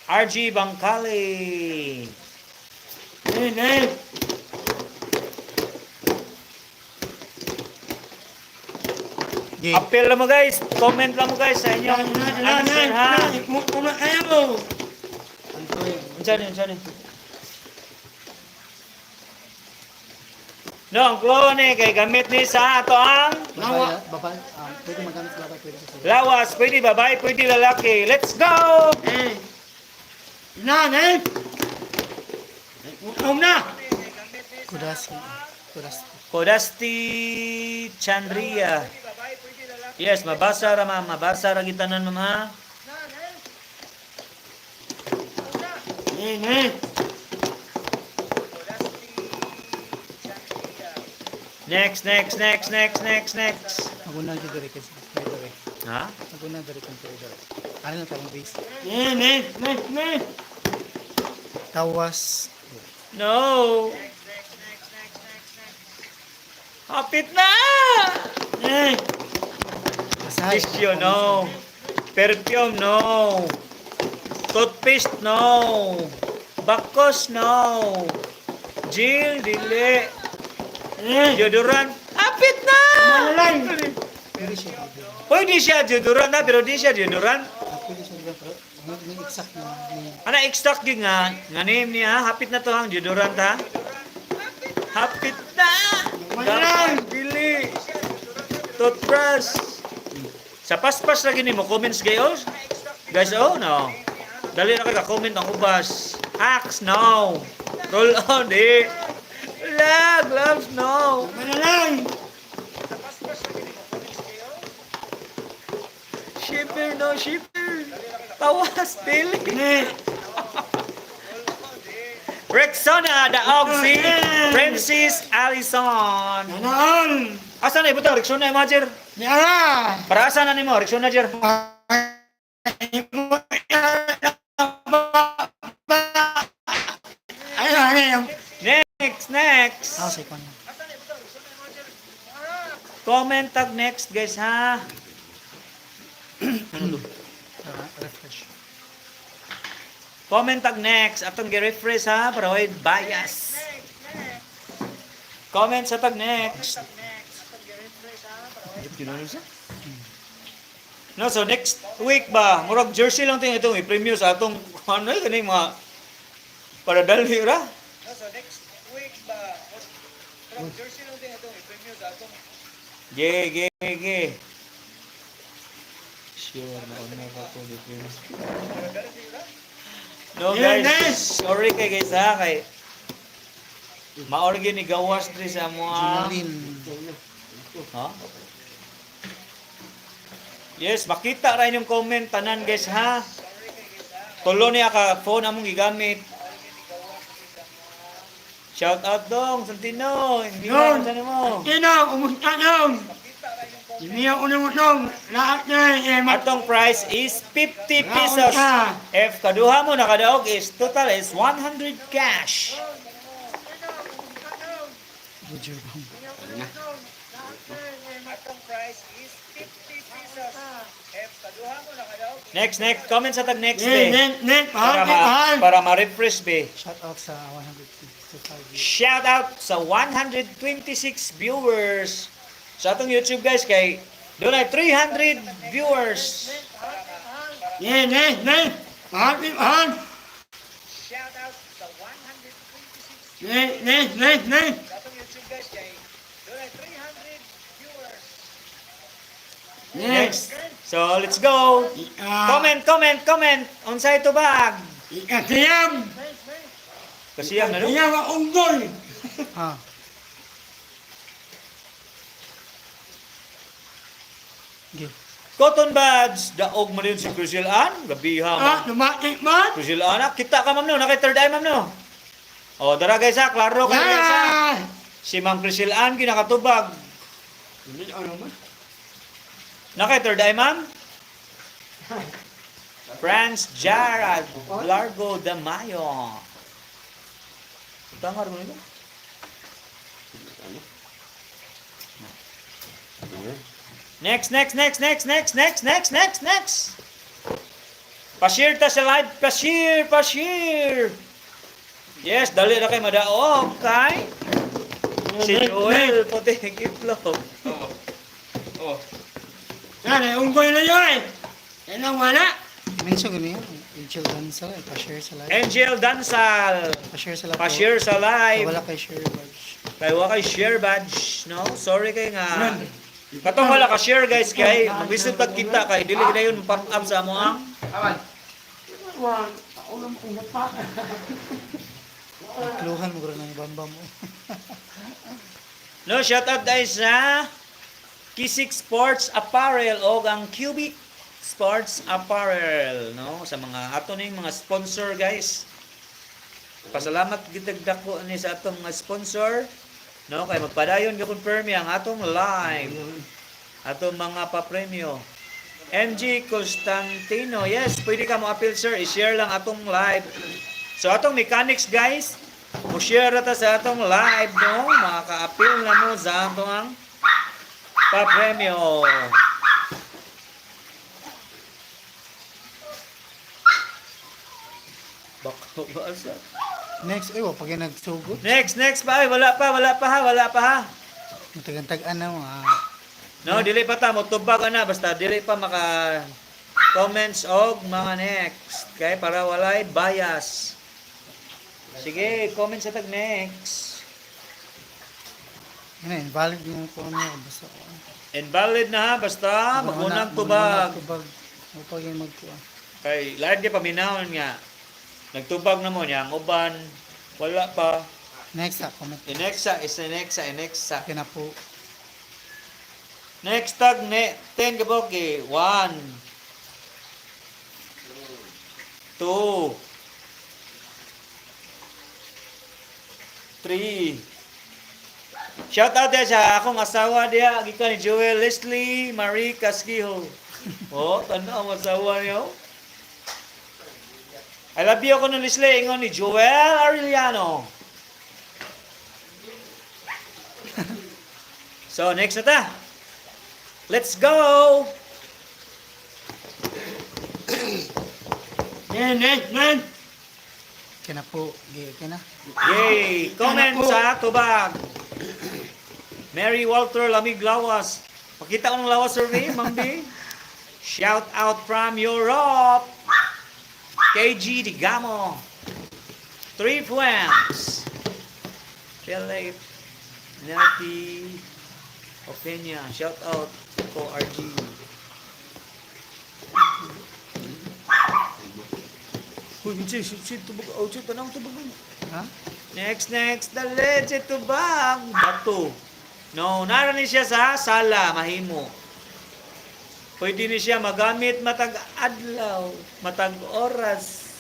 RG Bangkali. Ne, ne. Gi. Appeal lang mo, guys. Comment lang mo, guys, sa Na, inyong na, na, answer ha. na. Mo na kayo mo. Unsa ni, unsa ni? No, ang clone ni kay gamit ni sa ato ang Babae, babae, pwede magamit sa babae, pwede sa lalaki. lawas, pwede babae, pwede lalaki. Let's go! Eh. Na, ne. Utom na. Kudasi. Kudasi. Kodasti Chandria. Yes, mabasa ra, ma'am, mabasa ra gitanan, ma'am, ha. Ne, ne. Next, next, next, next, next, next. Maguna dyan dere kasi. Pwede dere. Ha? Maguna dere kung pwede dere. Ano lang tawang base? Ne, ne, ne, ne. Tawas. No. Hapit na! Ne. Masahe. Tissue, no. Perfume, no. Toothpaste, no. Bakos, no. Jill, dili. Ne. Deodorant, hapit na! Malalay. Pwede siya dere. Pwede siya deodorant na, pero di siya deodorant. Pwede siya dere. Pero may exact na name. Ana, extract gyud nga name niya, ha? Hapit na to ang deodorant, ha? Hapit na! Malalay. Dili. Toothbrush. Sa paspas lagi nimo comments gayo. Guys, oh no. Dali na ka comment ang ubas. Axe, no. Roll on, di. La, gloves, no. Malalay. Shipper, no, shipper. Tawas, dili. Ne. Rexona, daog si Francis Allison. Nanaon. Asa na ibutang Rexona, Imager? Ni ara. Para asa na nimo Rexona, Jer? Ay, ay, ay. Next, next. Ah, sa ikon na. Comment tag next, guys, ha. Refresh. Comment tag next. Atong gi-refresh ha para way bias. Comment sa tag next. No, so next week ba, murag jersey lang ting itong i-preview sa atong ano eh, kaning mga para dali ra. No, so next week ba, murag jersey lang ting itong i-preview sa atong. Ge, ge, ge. Sure, nauna pa ko No, guys, Yes. sorry kay guys ha kay maorgi ni gawas diri sa mga. Junalin. Ha? Yes, makita ra inyong comment tanan, guys, ha. Tulo niya ka phone among gigamit. Shout out dong Santino. Hindi Yun. na mo. Sino, kumusta nung? Hindi ako nangutong. Lahat na eh, Atong price is 50 pesos. Ka. If kaduha mo nakadaog is total is 100 cash. Roger Bang. Next, next. Comment sa tag next Ne, day. ne, ne, Para mahal, ma mahal. para ma-refresh be. Shout out sa 155. Shout out sa 126 viewers sa atong YouTube, guys, kay doon ay 300 viewers. Ne, ne, ne. Mahal, mahal. Ne, ne, ne, ne. Ne. Next. So let's go. Ika, Comment, comment, comment. Unsay tubag? ikasiyam. Kasiyam na no? Ikasiyam ang unggol. Ah. Okay. Cotton buds. Daog mo rin si Crucial Ann. Gabiha Ah, mo. lumatik man. Crucial Ann. Ah, kita ka, ma'am, no. Naka third eye, ma'am, no. O, dara, guys, ha. Klaro kayo, guys, ha. Yeah. Si Ma'am Crucial Ann ginakatubag. Hindi ano man. Naka third eye, ma'am? Franz Jarad Largo de Mayo. Tangar mo nito? Next, next, next, next, next, next, next, next, next. Pa-share ta sa live. Pa-share, pa-share. Yes, dali na kay madaog kay si Joel puti itlog. Oh. Oh. Yan, eh, unggoy na yun eh. Yan ang wala. Mention ko niya. Angel Danza, pa-share sa live. Angel Dansal, Pa-share sa live. pa-share sa live. Wala kay share badge. Kay wa kay share badge, no? Sorry kay nga. Katong wala ka share, guys, kay maglisod pag kita kay dili na yun pop up sa amo ang Aman. Wala, ako lang pa. Ikluhan mo ng bambam mo. No, shout out guys sa Kisik Sports Apparel o ang Cubic Sports Apparel, no, sa mga ato ning mga sponsor, guys. Pasalamat gitag dako ni sa atong mga sponsor, no, kay magpadayon gapon permi ang atong live. Atong mga papremyo. MG Constantino, yes, pwede ka mo appeal, sir, i-share lang atong live. So atong mechanics, guys, mo share ra ta sa atong live, no, makaka-appeal na mo sa atong ang papremyo. Baka ba sa? Next, ay, wa pag yung nagsugot. Next, next pa. Ay, wala pa, wala pa ha, wala pa ha. Matagantag-an na mga. No, dili pa ta motubag ana basta dili pa maka comments og mga next kay para walay bias. Sige, comment sa tag next. Yun na, invalid yung kuha niya. Basta, Invalid na ha, basta magunang tubag. Tubag. Wa pag yung magkuha. Kay lahat di paminawon nga. Nagtubag na mo niya ang uban wala pa. Next, ah, comment. Inexa is inexa inexa. Kaya na po. Next tag ne 10 kaboki. 1, 2, 3. Shout out diya sa akong asawa diya gikan ni Joel Leslie Marie Casquijo. Oh, tanaw ang asawa niyo. I love you ako ni Leslie ingon ni Joel Arellano. So next na ta. Let's go. Yan, next, next. Kaya na po. Kaya na. Yay! Comment sa tubag. Mary Walter Lamig Lawas. Pakita ko ng lawas survey, Ma'am B. Shout out from Europe. KG Digamo. 3 points. Philip Nelty Openia. Shout out ko RG. Uy, shit, shit, shit, tubag. Oh, shit, tanong tubag. Ha? Next, next, the leche tubang. Bato. No, naran ni siya sa sala, mahimo. Pwede ni siya magamit matag adlaw, matag oras.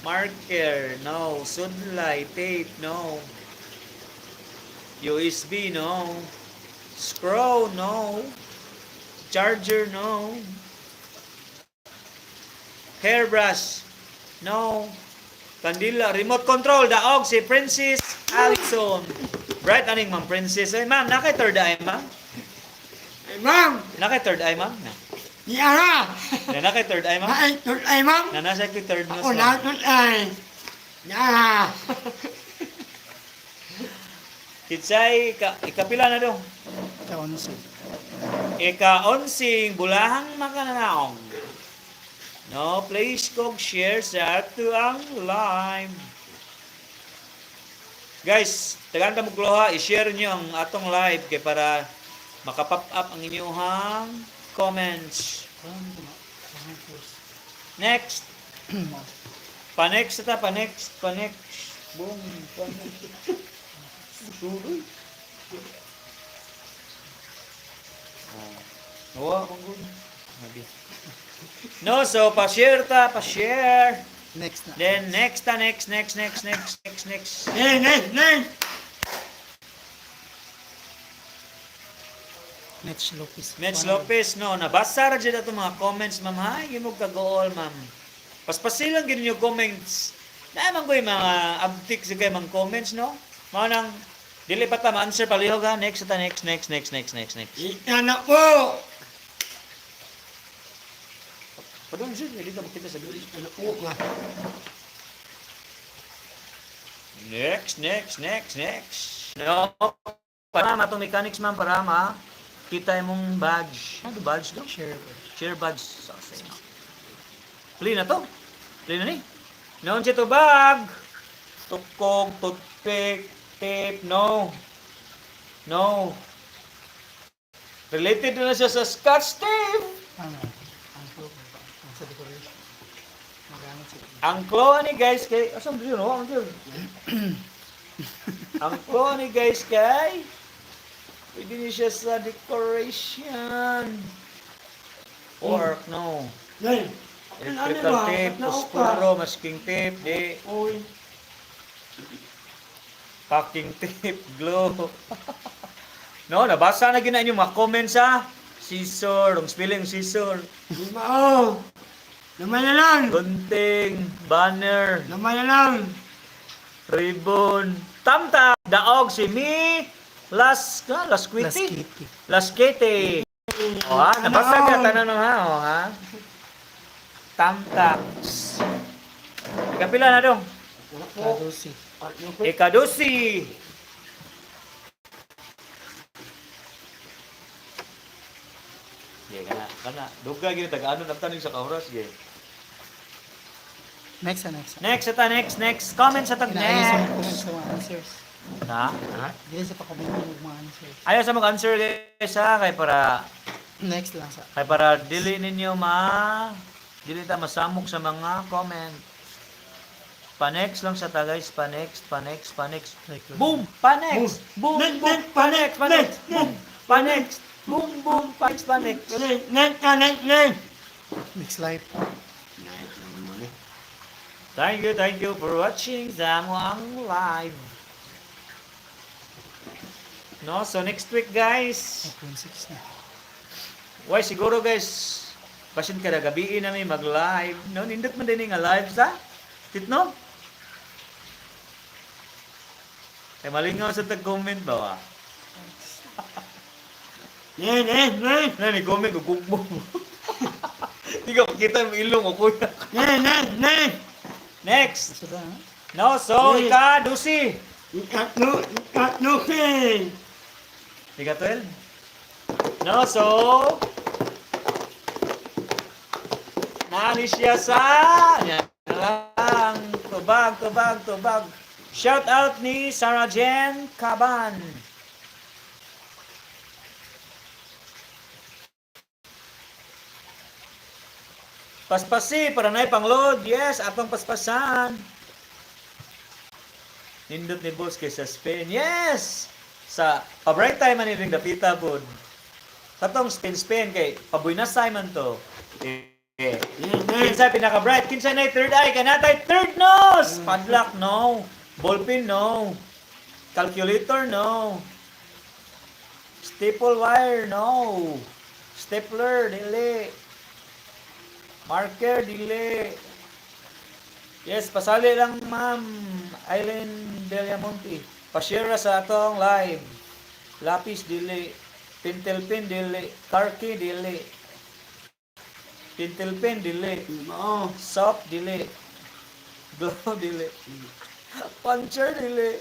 Marker, no. Sunlight, tape, no. USB, no. Scroll, no. Charger, no. Hairbrush, no. Kandila, remote control, daog si Princess Allison. Bright aning ma'am Princess. Ay ma'am, naka third eye, ma'am. Eh, ma'am, Naka third eye, ma'am. Na, niara. na naka third eye, ma'am. Ay, tulay, ma'am. Na nasa ko third Ako nose, na ma'am. tulay. Niara. Kitsay, ikapila na dong. Kaonsi. Ika-onsing bulahang makananaong. No, please kog share sa ato ang live. Guys, tagaan ta mo gloha, i-share niyo ang atong live kay para maka-pop up ang inyong comments. Next. Pa-next ta, pa-next, pa-next. Boom, pa-next. Suloy. Ah, nawa akong good. Sabi. No, so pa-share ta, pa-share. Next na. Then next ta, next, next, next, next, next, next. Eh, next, next. Mitch Lopez. Mitch Lopez, no, nabasa ra jud ato mga comments, ma'am. Ha, yun mo kagool, ma'am. Paspasilang gid ninyo comments. Naa man ko'y mga abtik sa kay mga comments, no? Mao nang dili pa ta ma-answer palihog ha. Next ta, next, next, next, next, next, next. Yan na po. Padung jud, dili ta makita sa dili. Ano po ka? Next, next, next, next. No, para atong mechanics, ma'am, para ma kita imong badge. Ano badge do? Share. Share badge sa sa. Play na to. Play na ni. Noon siya tubag. Tukog, toothpick, tape, no. No. Related na siya sa scotch tape. Ano? Ang flow. Ang sa decoration. Magamit siya. Ang claw ni guys kay asan ba yun? Oh, ang yun. Ang claw ni guys kay pwede ni siya sa decoration. Work, no. Yan. Electrical tape, posporo, masking tape, di. Uy. Packing tape, glue. No, nabasa na gina inyong mga comments ha. Scissor, ang spelling scissor. Lima oh. Lima na lang. Gunting, banner, Lima na lang. ribbon, tamta, daog si Mi, Las, ka, Las Quiti. Kitty. Las Quiti. O ha, nabasa ka, tanan ha, o ha. Tamtax. Ikapila na dong? Kadusi. Ikadusi. Ye, kana, kana. Dugay gini taga ano nagtanig sa kauras ge. Next na, next. Next ata, next, next. Comment sa tag Inaayos sa next. comment sa mga answers. Ha? Dili sa pa-comment ng mga answers. Ayaw sa mag-answer guys ha kay para Next lang sa. kay para dili ninyo ma dili ta masamok sa mga comment. Pa-next lang sa ta guys, pa-next, pa-next, pa-next. Boom! Pa-next! Boom! Next, Boom! next, Pa-next! Pa-next! next, Boom! Pa-next! Boom! Boom! Pa-next! Pa-next! Next, next, next, next. Next live. Thank you for watching sa ang live. No, so next week guys. 8.6 na. Why siguro guys, basin kada gabi namin mag-live. No, nindot man din nga live sa. Titno? Kay malingaw sa tag-comment ba wa? Next, next, next. Na ni comment ko gugmo. Di ka makita yung ilong o kuya. Next, next, next. Next. So da, ha? No, so Next. ika dusi. Ikatlo, ikatlo, eh. Ika 12. No, so Nani siya sa yan lang. Tubag, tubag, tubag. Shout out ni Sarah Jen Caban. Paspasi para na pangload. Yes, atong paspasan. Nindot ni boss kay sa Spain. Yes! Sa pa-break time man ring dapita pod. Katong Spain Spain kay pabuy na Simon to. Eh. Next, next. Kinsa pinaka bright, kinsa na third eye, kanatay third nose. Padlock no. Ballpen no. Calculator no. Staple wire no. Stapler dili. Marker dili. Yes, pasali lang ma'am Eileen Delamonte. Pa-share ra sa atong live. Lapis dili. Pentel pen dili. Car key dili. Pentel pen dili. Lima oh. Soap dili. Glow dili. Puncher dili.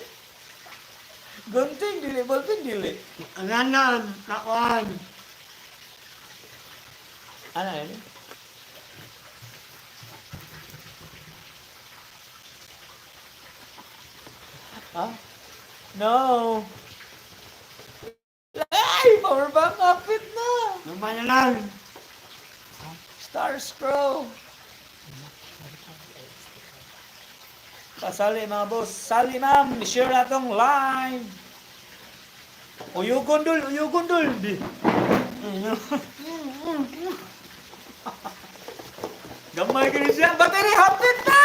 Gunting dili, ballpen dili. Ananan, kakuan. Ano yun? Ah? No. Ay, power bank kapit na. Lima na lang. Star Scroll. Pasali mga boss. Sali ma'am. Share na tong live. Uyugon dul, uyugon dul. Di. Gamay kini siya. Battery hapit na!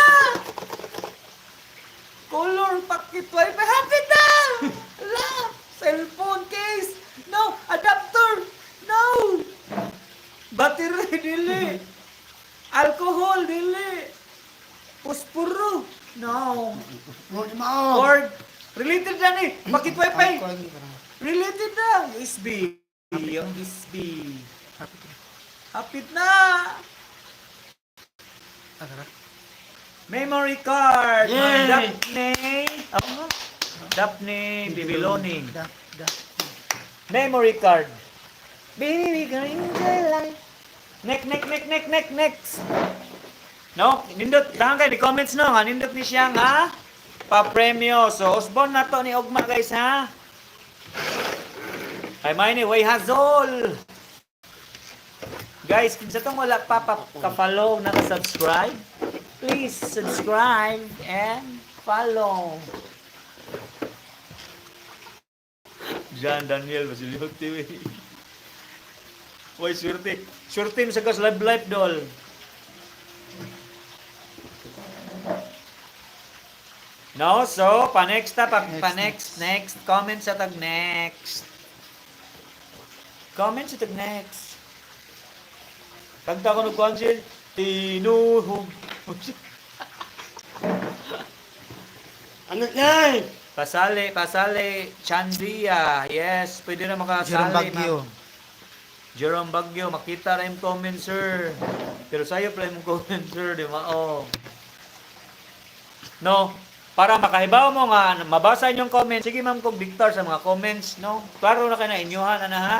Color packet wifi hapit na! La! Cellphone case! No! Adapter! No! Battery dili! Alcohol dili! Puspuro! No! Lima oh. Cord! Related na ni! Packet wifi! Ang kuwan ni parang Related na! USB! USB! hapit na. Hapit na! Ah, tara. Memory card. Yay! Ma'am Daphne. Oh, nga. Daphne Bibiloni. Da, da. Memory card. Baby, we gonna enjoy life. Next, next, next, next, next, next. No, nindot, tahan kayo, di comments no, nga, nindot ni siya nga, pa-premyo. So, usbon na to ni Ugma, guys, ha? Ay, may ni, way hazol. Guys, kung sa tong wala pa ka-follow, naka-subscribe, please subscribe and follow. John Daniel Basilio TV. Uy, swerte. Swerte mo sa gas live live dol. No, so pa-next ta pa, Next, pa-next, next comment sa tag next. Comment sa tag next. Kanta ko ng concert, tinuhog. Ano yan? Pasali, pasali, Chandia. Yes, pwede na makasali. Jerome ma'am. Baguio. Jerome Baguio, makita na yung comment, sir. Pero sa'yo pala yung comment, sir, di ba? Oh. No, para makahibaw mo nga, mabasa inyong comment. Sige, ma'am, kung Victor sa mga comments, no? Klaro na kayo na inyuhan, ana ha?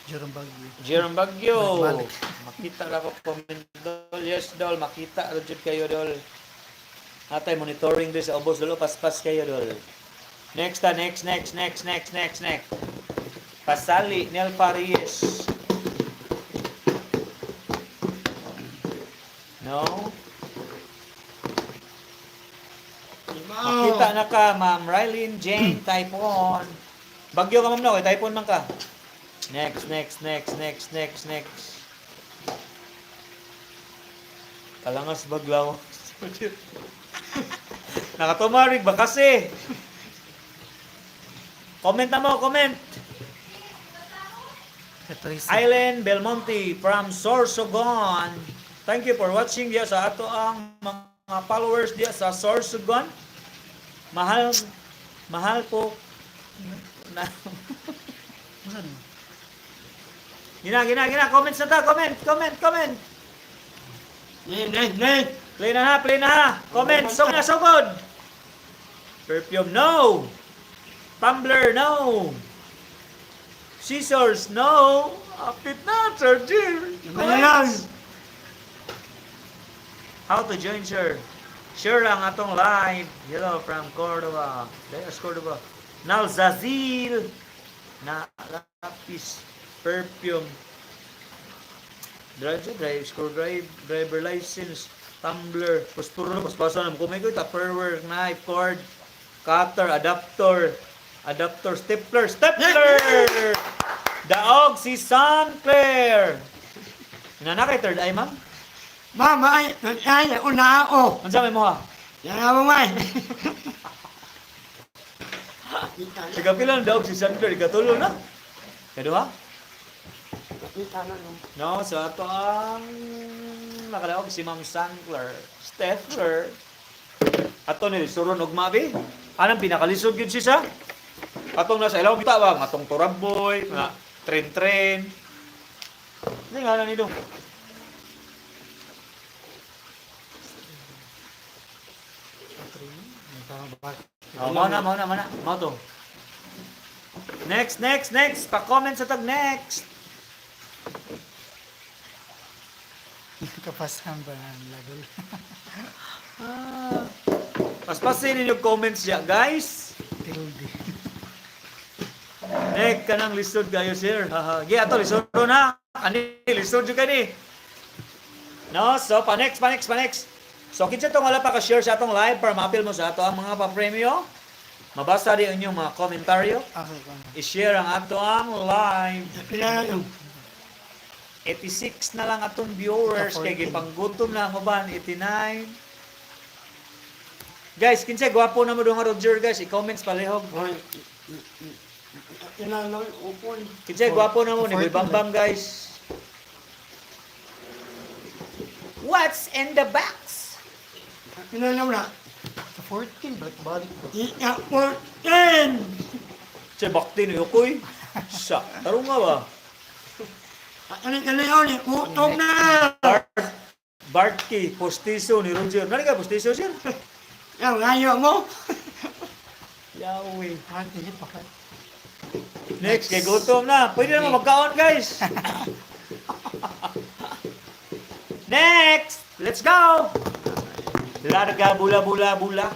Jerome Baguio. Jerome Baguio. Balik. Makita ra ko comment, dol. Yes, dol. Makita ra jud kayo, dol. Atay, monitoring din sa ubos, dol. Paspas kayo, dol. Next, ta. Next, next, next, next, next, next. Pasali, Nel Faries. No? Makita na ka, Ma'am Rylene Jane Typon. Bagyo ka, ma'am, no? Kay Typon man ka. Next, next, next, next, next, next. Kalangas baglaw. Nakatumarig ba kasi? Comment na mo, comment. Patricia. Island Belmonte from Sorsogon. Thank you for watching diya sa ato ang mga followers diya sa Sorsogon. Mahal mahal po na Unsa ni? Gina gina gina, comments na ta, comment, comment, comment. Next, next, next. Play na ha, play na ha. Comment, so na so good. Perfume, no. Tumbler, no. Scissors, no. Apit na, Sir Jim. Ano yan? How to join, sir? Sure ang atong live. Hello from Cordoba. There's Cordoba. Nalzazil. Na lapis. Perfume. Drive, sir, drive, screwdrive, driver license, tumbler, pospuro, pospasa na kumay ko, tupperware, knife, cord, cutter, adapter, adapter, stapler, stapler! Daog si San Clair. Inana kay third eye, ma'am? Mama, ay, ay, una ako. Unsa may mo ha? Yan ako nga. Ika pila ang daog si San Clair, ikatulo na. Kaduha? Kita na no. No, so ato ang nakadaog si Ma'am Sankler, Steffler. Ato ni suron og mabi. Anang pinakalisod gyud siya sa? Atong nasa ilaw kita ba atong Turaboy, nga tren-tren. Hindi nga na nito. Oh, mao na, mao na, mao na. Mao to. Next, next, next. Pa-comment sa tag next. Kapasan ba ang lagol? Ah. Paspasin ninyo comments ya, guys. Tilde. Nek kanang lisod kayo sir. Haha. Gi ato lisod na. Ani lisod jud kani. No, so pa next, pa next, pa next. So kinsa tong wala pa ka share sa atong live para maapil mo sa ato ang mga pa-premyo. Mabasa rin inyong mga komentaryo. Okay, kung I-share ang ato ang live. Pila na no. 86 na lang atong viewers kay gipanggutom na ang uban 89. Guys, kinsa gwapo na mo dong nga Roger guys, i-comments palihog. Oy. Pila na upon. Kinsa gwapo na mo ni Boy 14 Bambam guys. What's in the box? Pila na na. Sa 14, balik-balik ko. Ika 14. Sa bakti ni Ukoy. Sa, tarong nga ba? Ato galion, gutom na. Bart Bartke, postiso ni Roger. Nani ka postiso, sir? Yang ngayo mo. Yawi. Ah, dili pa ka. Next, kay gutom na. Pwede naman magkaon, guys. Next! Let's go! Larga, bula, bula, bula.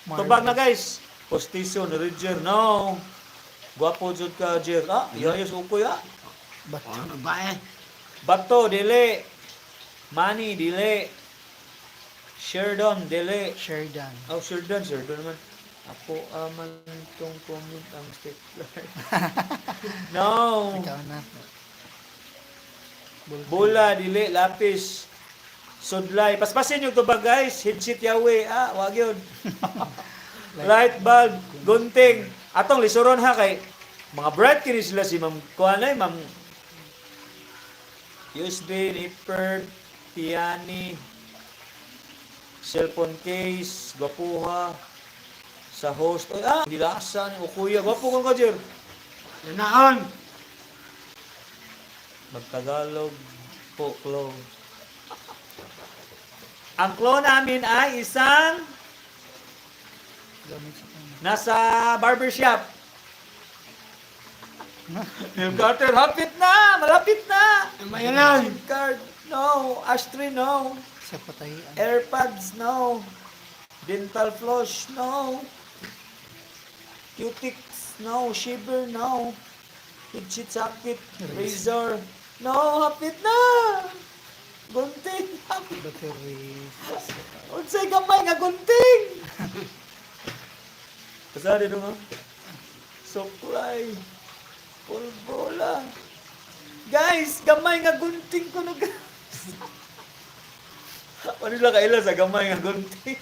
Tubag na, guys. Postiso ni Roger, no. Gwapo jud ka, Jer. Ah, yayos ukoy, ah. Bato. Ano ba eh? Bato, dili. Money, dili. Sherdon, dili. Sheridan. Oh, Sherdon, Sherdon naman. Ako aman tong comment ang stapler. No. Ikaw na. Bulpin. Bola, dili, lapis. Sudlay. Paspasin yung tubag, guys. Headset yawe. Ah, wag yun. Light bulb, gunting. Atong lisuron ha kay mga bright kini sila si Ma'am Kuanay, Ma'am USB, nipper, piani, cellphone case, gwapuha, sa host. Oy, ah, dilasa ni o kuya. Gwapo kong ka, Jer. Naon. Magtagalog po, clone. Ang clone namin ay isang Gamit sa kanya. nasa barbershop. Neil Carter, hapit na! Malapit na! Mayalan. SIM card, no. Ashtray, no. Sa patahian. AirPods, no. Dental floss, no. Cutix, no. Shiver, no. Headset socket, razor, no. Hapit na! Gunting, hapit. Battery. Unsay gamay nga gunting! Kasari no nga? Suklay. Pulbola. Guys, gamay nga gunting ko no guys. Ano sila kaila sa gamay nga gunting?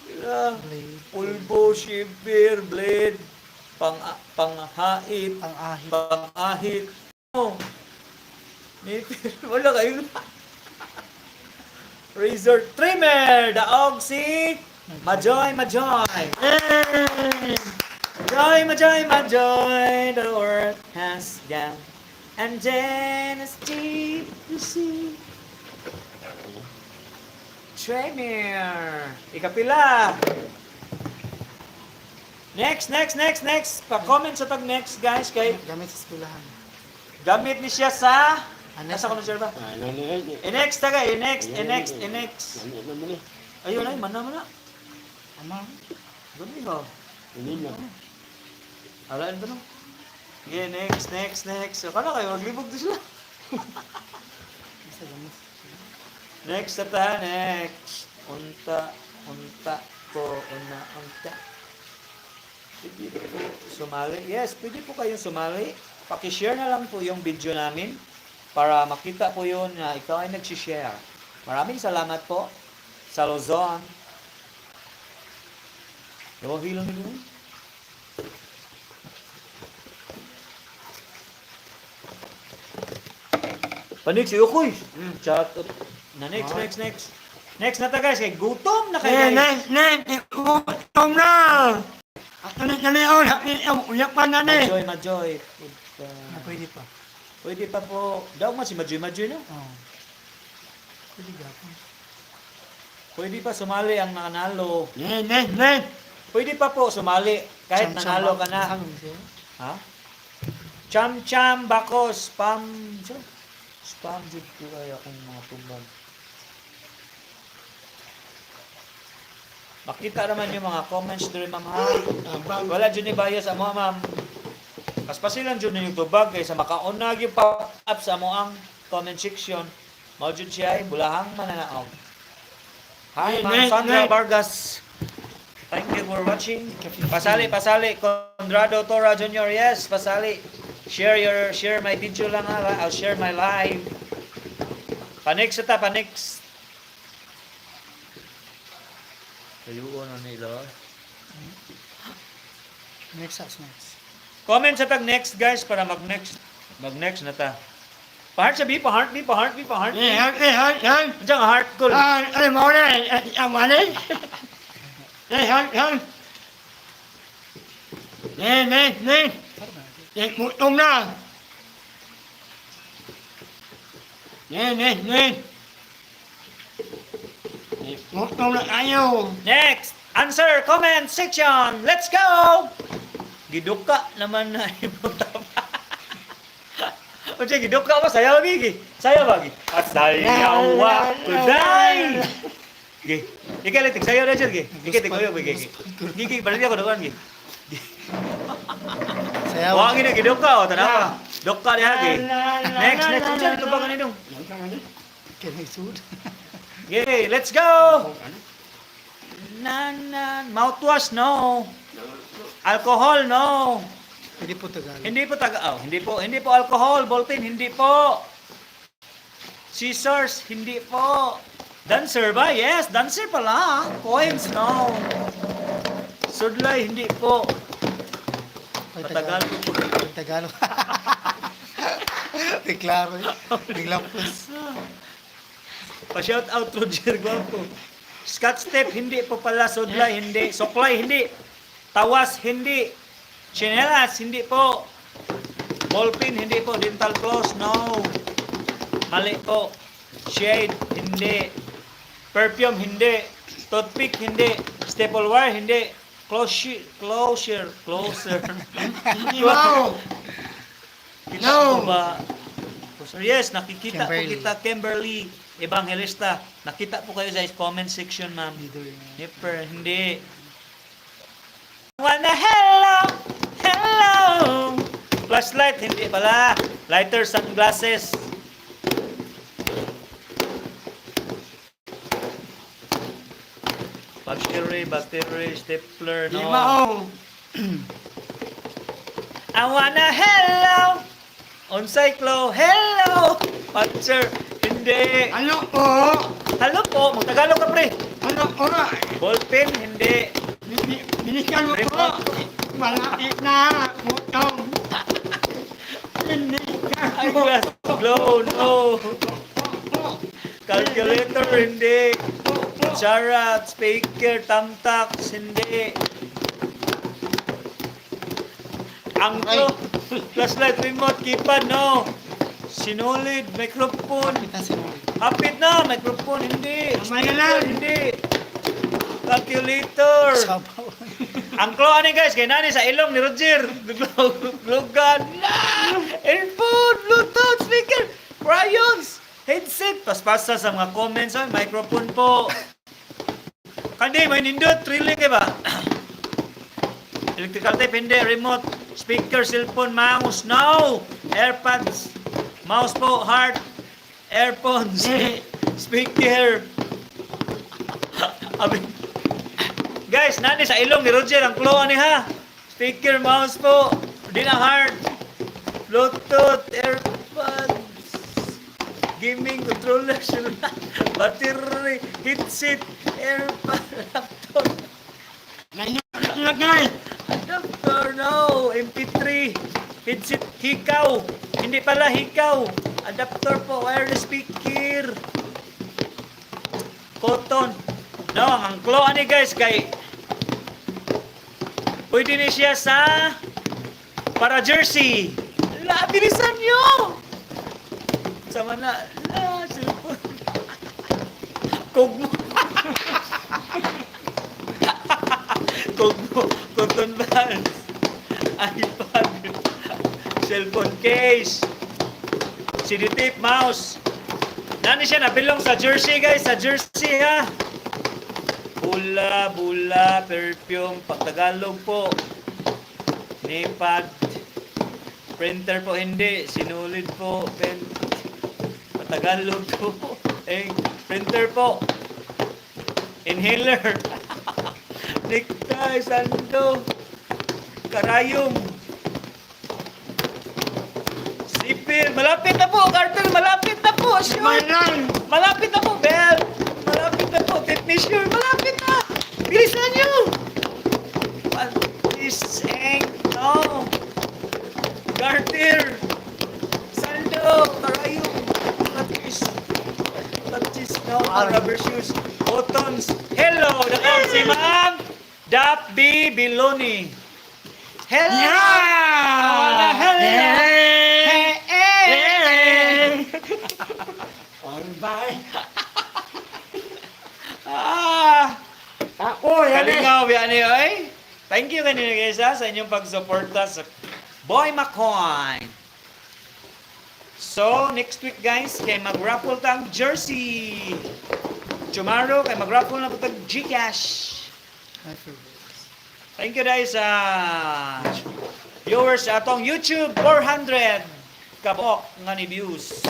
Sila. Blade. Pulbo, shiver, blade, pang panghait, Ang ahit. pangahit. Oh. Nipir, wala kayo. Razor trimmer, daog si Majoy, Majoy. Eh. Majoy, Majoy, Majoy, the world has gone. And then it's deep to see. Trimmer. Ikapila. Next, next, next, next. Pa-comment sa tag next, guys, kay Gamit sa eskwelahan. gamit ni siya sa Ano? Nasa ko na sir ba? Ano na eh? I-next taga, i-next, i-next, i-next. Ano na man eh? Ayun ay, mana mana. Ama. Gani ba? Ano na? Alaan ba no? Okay, next, next, next. So, kano kayo, maglibog to sila. Sa gamit sa eskwelahan. Next na ta, next. Unta, unta ko, una, unta. Pwede po sumali. Yes, pwede po kayong sumali. Pakishare na lang po yung video namin para makita po yun na ikaw ay nagsishare. Maraming salamat po sa Luzon. Yawa hilang nila. Panik si Ukoy. Chat. Na next, next, next. Next na ta guys, kay gutom na kayo Eh, guys. next, next, gutom na. Ato galion, hapit ang uyapan na ni. Majoy, Majoy. Puta. Na pwede pa. Pwede pa po. Daw man si Majoy, Majoy no? Oo. Pwede gapon. Pwede pa sumali ang nanalo. Next, next, next. Pwede pa po sumali kahit nanalo ka na. Ano siya? Ha? Cham cham bako spam spam jud ko ay akong mga tubag. Makita naman yung mga comments diri ma'am ha. Wala jud ni bias amo ma'am. Paspasilan jud ninyo tubag kaysa makaunag yung pop up sa amo ang comment section. Mao jud siya ay bulahang mananaog. Hi, Ma'am Next, Sandra next. Vargas. Thank you for watching. Pasali, pasali. Conrado Tora Jr. Yes, pasali. Share my video lang ha. I'll share my live. Pa-next ta, pa-next. Ayun na nila. Next house, next. Comment sa tag next guys para mag-next. Mag-next na ta. Pa-heart sabi, pa-heart me, pa-heart me, pa-heart me. Eh, eh, eh, eh. Diyan ang heart ko. Ah, ay, mo na, eh, ang mali. Eh, eh, eh. Eh, next, next. Para na. Eh, gutom na. Ne, ne, ne. Mutong na kayo. Next, answer comment section. Let's go. Giduka naman na imong tama. Unsa giduka ba sayaw gi? Sayaw ba gi? Pasayaw ko dai. Gi. Ikaw lang sayaw na siya gi. Ikaw tig gi gi. Gi gi balik ako doon gi. Sayaw. Wa gi na giduka o tanawa. Duka diha gi. Next, next, unsa ito ba kanindong? Kaya sud. Gi, let's go. Na na mouthwash, no. Alcohol, no. Hindi po Tagalog. Hindi po taga oh, hindi po alcohol, ballpen, hindi po. Scissors, hindi po. Dancer ba? Yes, dancer pala. Coins, no. Sudlay, hindi po. Pag Matagal. Pag Tagalog. Di klaro eh. Biglang plus. Pa-shout out Roger Guapo. Scotch tape, hindi po pala. Sudlay, hindi. Suklay, hindi. Tawas, hindi. Chinelas, hindi po. Ballpen, hindi po. Dental floss, no. Mali po. Shade, hindi. Perfume, hindi. Toothpick, hindi. Staple wire, hindi. Closure, closure, closer. Hindi mo. Kita No. po ba? Yes, nakikita Kimberly. po kita, Kimberly Evangelista. Nakita po kayo sa comment section, ma'am. Dito yun. Nipper, hindi. Wanna hello, hello. Flashlight, hindi pala. Lighter, sunglasses. Battery, battery, stapler, Di no. mo. I wanna hello. On cyclo, hello. Puncher, hindi. Ano po? Hello po, magtagalog ka, pre. Ano po? Ballpen, hindi. Bilisan mo po. Malapit na. Mutong. Bilisan mo. Eyeglass, glow, no. Calculator, hindi. Kutsara, speaker, thumbtacks, hindi. Angko, flashlight, remote, keypad, no. Sinulid, microphone. Kapit na sinulid. Hapit na, microphone, hindi. Kamay na lang. Speaker, hindi. Calculator. Sabaw. Ang klo ani guys, kay nani sa ilong ni Roger. Glugan. Earphone, Bluetooth, speaker, crayons, headset. Paspasa sa mga comments, ay, microphone po. Kandi, may nindot, thrilling kay ba? Electrical tape, hindi. Remote, speaker, cellphone, mouse, no. AirPods, mouse po, heart, earphones, speaker. Abi, guys, nani sa ilong ni Roger ang clue ani ha. Speaker, mouse po, di na hard. Bluetooth, AirPods, gaming controller, celular, battery, headset, AirPod, laptop, Nilagay. adapter, no, MP3, headset, hikaw. Hindi pala hikaw. Adapter po, wireless speaker. Cotton. No, ang clue ani guys kay pwede ni siya sa para jersey. La, bilisan nyo! Sama na, la, cellphone. Kugmo. Kugmo, cotton buds, iPad, cellphone case, CD tape, mouse. Nani siya nabilong sa jersey guys, sa jersey ha. Bula, bula, perfume, pagtagalog po. Nipad, printer po hindi, sinulid po, pen, patagalog po. Eh, printer po. Inhaler. Necktie, sando, karayom. Sipil, malapit na po, Carter, malapit na po, sure. Malang. Malapit na po, Bell. Malapit na po, tape measure. Malapit na. Bilisan niyo. What is ink? No. Garter. Sando. Karayom. Patis. Patis. No. Rubber shoes. Buttons. Hello. Nakam si Ma'am Dap B. Biloni. Hello. Yeah! Hello. Yeah! Hey, hey. Yeah! Pambay. Ah! Ako, yan eh. Kalingaw biya ni oy. Thank you kanina guys ha, sa inyong pagsuporta sa Boy McCoy. So, next week guys, kay mag-raffle tang jersey. Tomorrow, kay mag-raffle na po tag GCash. My favorite. Thank you guys sa viewers sa atong YouTube, 400 kabuok nga ni views.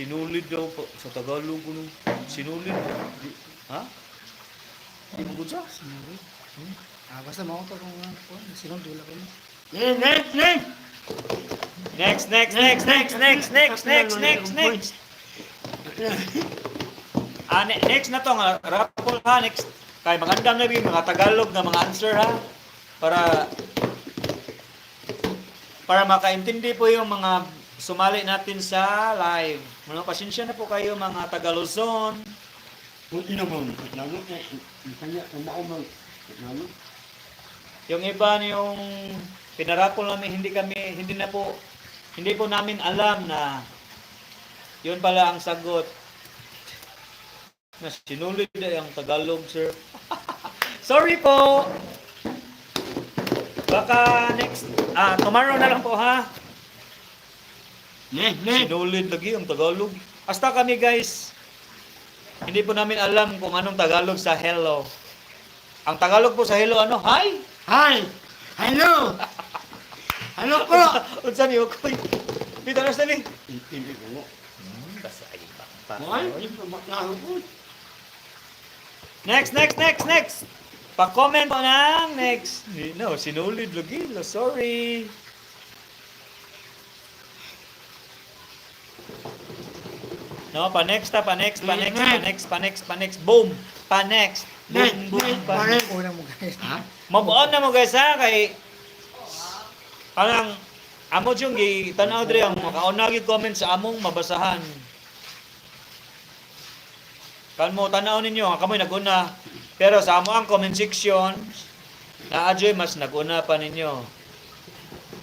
Sinulid daw po sa Tagalog kuno. Sinulid. Ha? Di mo gud sa? Sinulid. Ah, basta mao to kung ano po. Sinulid wala ko na. Next, next, next. Next, next, next, next, next, next, next, next, next. Ah, next na to nga raffle ha, next. Kay magandang na yung mga Tagalog nga mga answer ha para para makaintindi po yung mga sumali natin sa live. Mga pasensya na po kayo mga Tagalozon. Kung ino mo, lalo eh, kanya, kumao mo, lalo. Yung iba na yung pinarapol namin, hindi na po hindi po namin alam na yun pala ang sagot. Na sinulid na ang Tagalog, sir. Sorry po. Baka next tomorrow na lang po ha. Next, next. Sinulid lagi ang Tagalog. Hasta kami guys. Hindi po namin alam kung anong Tagalog sa hello. Ang Tagalog po sa hello ano? Hi. Hi! Hello! Hello po! Unsa ni Ukoy? Pita na ni. Hindi ko mo. Basta ay pa. Ay, hindi ko maklaro po. Next, next, next, next. Pa-comment po ng next. No, sinulid lagi. Lo, sorry. No, pa next ta, pa next, pa next, pa next, pa next, pa next. Boom. Pa next. Boom, Next, boom, next, pa next. Una mo guys. Ha? Move on na mo guys ha kay parang amo yung gi tan-aw diri ang makauna gyud comment sa among mabasahan. Kan mo tan-aw ninyo ang kamoy naguna. Pero sa amo ang comment section naa adyoy mas naguna pa ninyo.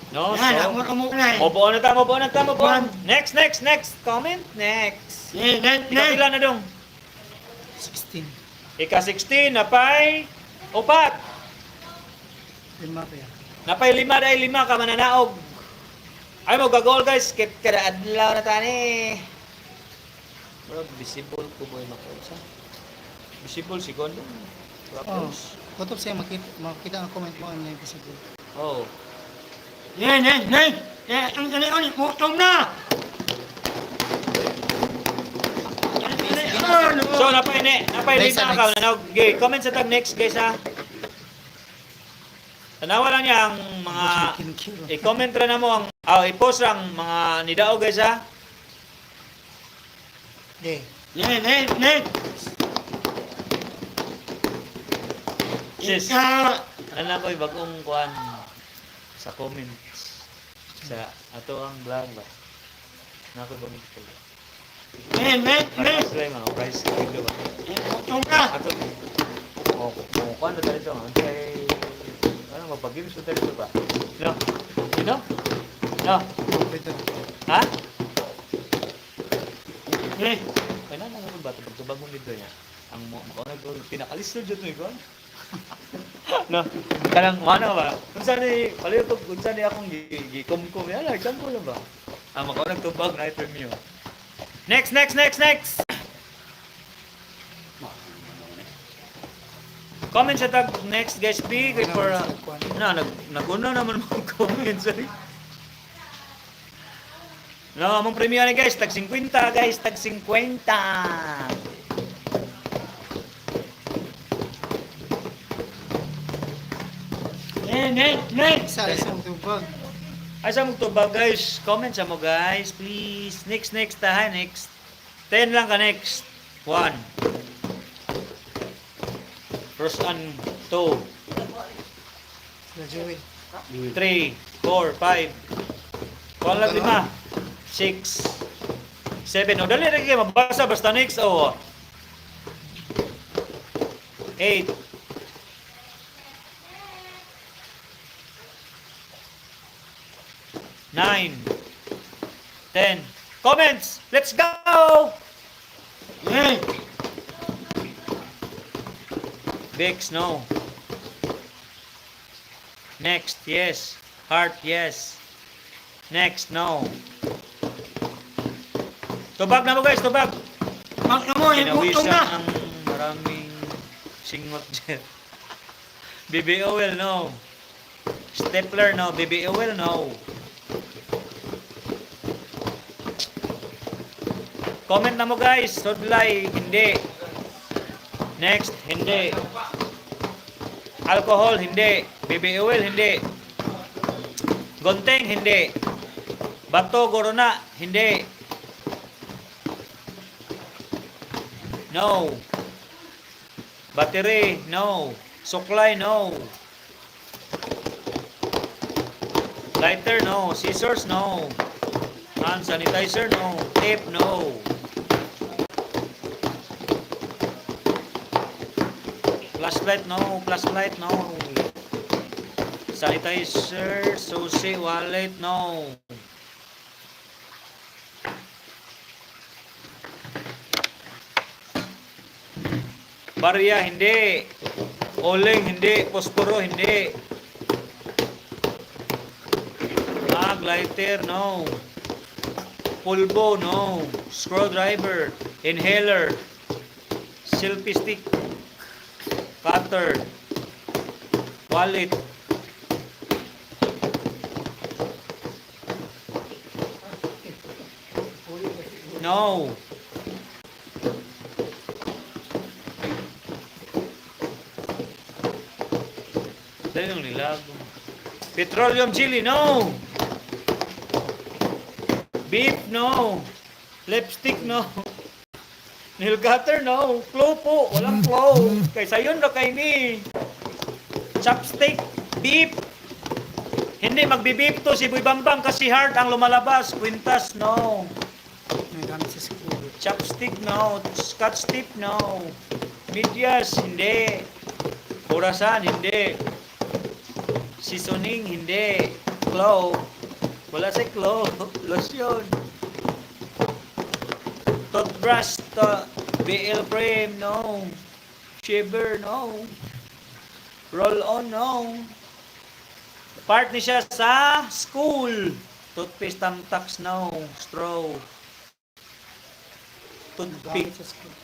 No, Yan, so ako mo na eh. move on na ta, move on na ta, move on. Next, next, next. Comment next. Next, next, next. Ika pila na dong? 16. Ika 16 napay upat. Lima pa yan. Napay lima dahil lima ka mananaog. Ay mo gagol guys, kit kada adlaw na tani. Bro, visible ko boy makuha. Visible si Gondo. Oh. Kutob sa'yo makita, makita ang comment mo ang invisible. Oh. Next, next, next. Eh, ang galing ulit, mutong na! So napay ne, napay Next, lima next. ka mananaog. Okay, comment sa tag next guys ha. Tanawa lang niya ang mga i-comment ra na mo ang i-post ra ang mga nidaog guys ha. Okay. Next, next, next. Sis. Ika, Ano ko bagong kuan sa comments sa ato ang vlog ba. Nako bagong ko. next, next, Para next. sila yung mga price video ba. Eh, mutong na! Ato oh, oh kuan na dito ang kay ano mapag-games na dito ba? No. Sino? No. Ito. Ha? Next. Kaya na naman ba tubag mo dito niya. Ang mo mo na ko pinakalis na jud ko. No. Kanang mana ba? Unsa ni paliw ko unsa ni akong gi kumkum yan, example lang ba? Ang makaw nagtubag na premium. Next, next, next, next. Comment sa tag next guys B kay for na nag naguna naman mo comment sorry. No, among premium ni guys, tag 50 guys, tag 50. Next, next, next. Isa, isa mo tubag. Ay sa mong tubag guys, comment sa mo guys, please. Next, next ta, next. 10 lang ka next. 1. First and 2, Sila Joey. 3, 4, 5. Kuha lang lima. 6, 7. O, dali rin kayo. Mabasa. Basta next. O. 8. 9. 10. Comments. Let's go! Hey. Bix, no. Next, yes. Heart, yes. Next, no. Tubag na mo, guys, tubag. Ang mo, ibutong Pinawisan na. ang maraming singot dyan. Baby oil, no. Stapler, no. Baby oil, no. Comment na mo, guys. Sudlay, hindi. Next, hindi. Alcohol, hindi. Baby oil, hindi. Gonteng, hindi. Bato, gorona, hindi. No. Battery, no. Suklay, no. Lighter, no. Scissors, no. Hand sanitizer, no. Tape, no. Flashlight, no. Flashlight, no. Sanitizer, susi, wallet, no. Barya, hindi. Oling, hindi. Posporo, hindi. Mag, lighter, no. Pulbo, no. Screwdriver, inhaler, selfie stick, cutter, wallet. No. Dahil yung nilago. Petroleum jelly, no. Beef, no. Lipstick, no. Nail cutter, no. Claw po. Walang claw. Kay sayon ra kay ni. Chopstick, beef. Hindi, magbi-beef to si Boy Bambang kasi heart ang lumalabas. Kwintas, no. Nagamit sa school. Chopstick, no. Scotch tape, no. Medyas, hindi. Orasan, hindi. Seasoning, hindi. Claw. Wala sa claw. Lotion. Toothbrush, to, BL frame, no. Shaver, no. Roll on, no. Part ni siya sa school. Toothpaste, tamtax, no. Straw. Toothpick. Nagamit sa school.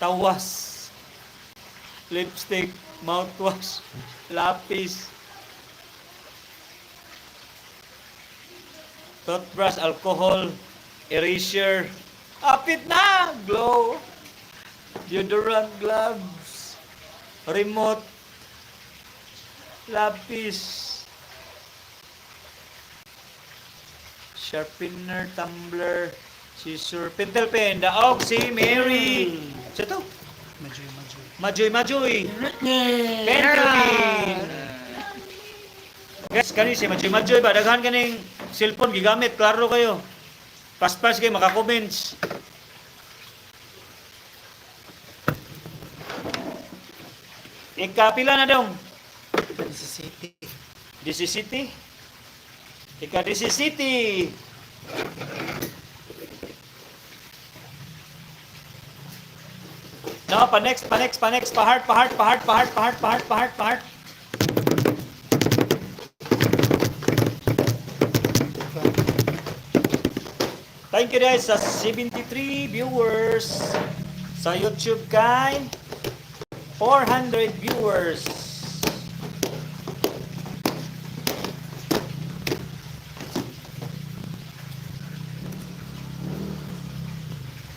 Tawas, lipstick, mouthwash, lapis, toothbrush, alcohol, eraser, apit na, glow, deodorant, gloves, remote, lapis, sharpener, tumbler, scissor, pentel pen, daog si Mary. Sa to? Majoy, majoy. Majoy, majoy. Yay! Pentel pen. Guys, kani si Majoy Majoy ba? Daghan kaning cellphone gigamit, klaro kayo. Paspas kayo maka-comments. Ikapila na dong. DC City. DC City. Ika DC City. No, pa next, pa next, pa next, pa heart, pa heart, pa heart, pa heart, pa heart, pa heart, pa heart, pa heart. Thank you guys sa 73 viewers sa YouTube kay 400 viewers.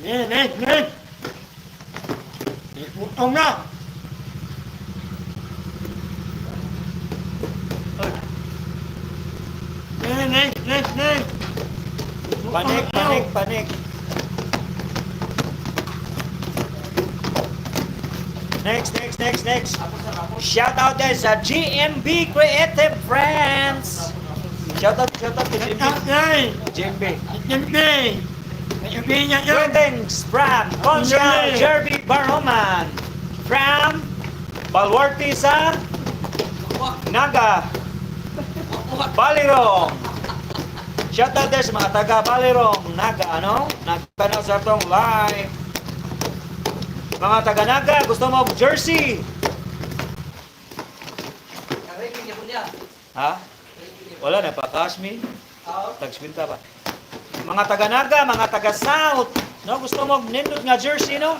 Next, next, next. Ibutong na. Oy, Next, next, next, next. Panik, panik, panik. Next, next, next, next. Shout out guys sa GMB Creative Friends. Shout out to Shout GMB. out guys. GMB. GMB. May ubinya yun. Greetings from Consul Jerby Barhoman from Baluarte sa Naga, Balirong. Shout out there sa mga taga Balirong, Naga, ano? Nagtanaw sa atong live. Mga taga Naga, gusto mo og jersey? Ha? Wala na pa cash me. Tagspinta pa. Mga taga Naga, mga taga South, no? Gusto mo og nindot nga jersey, no?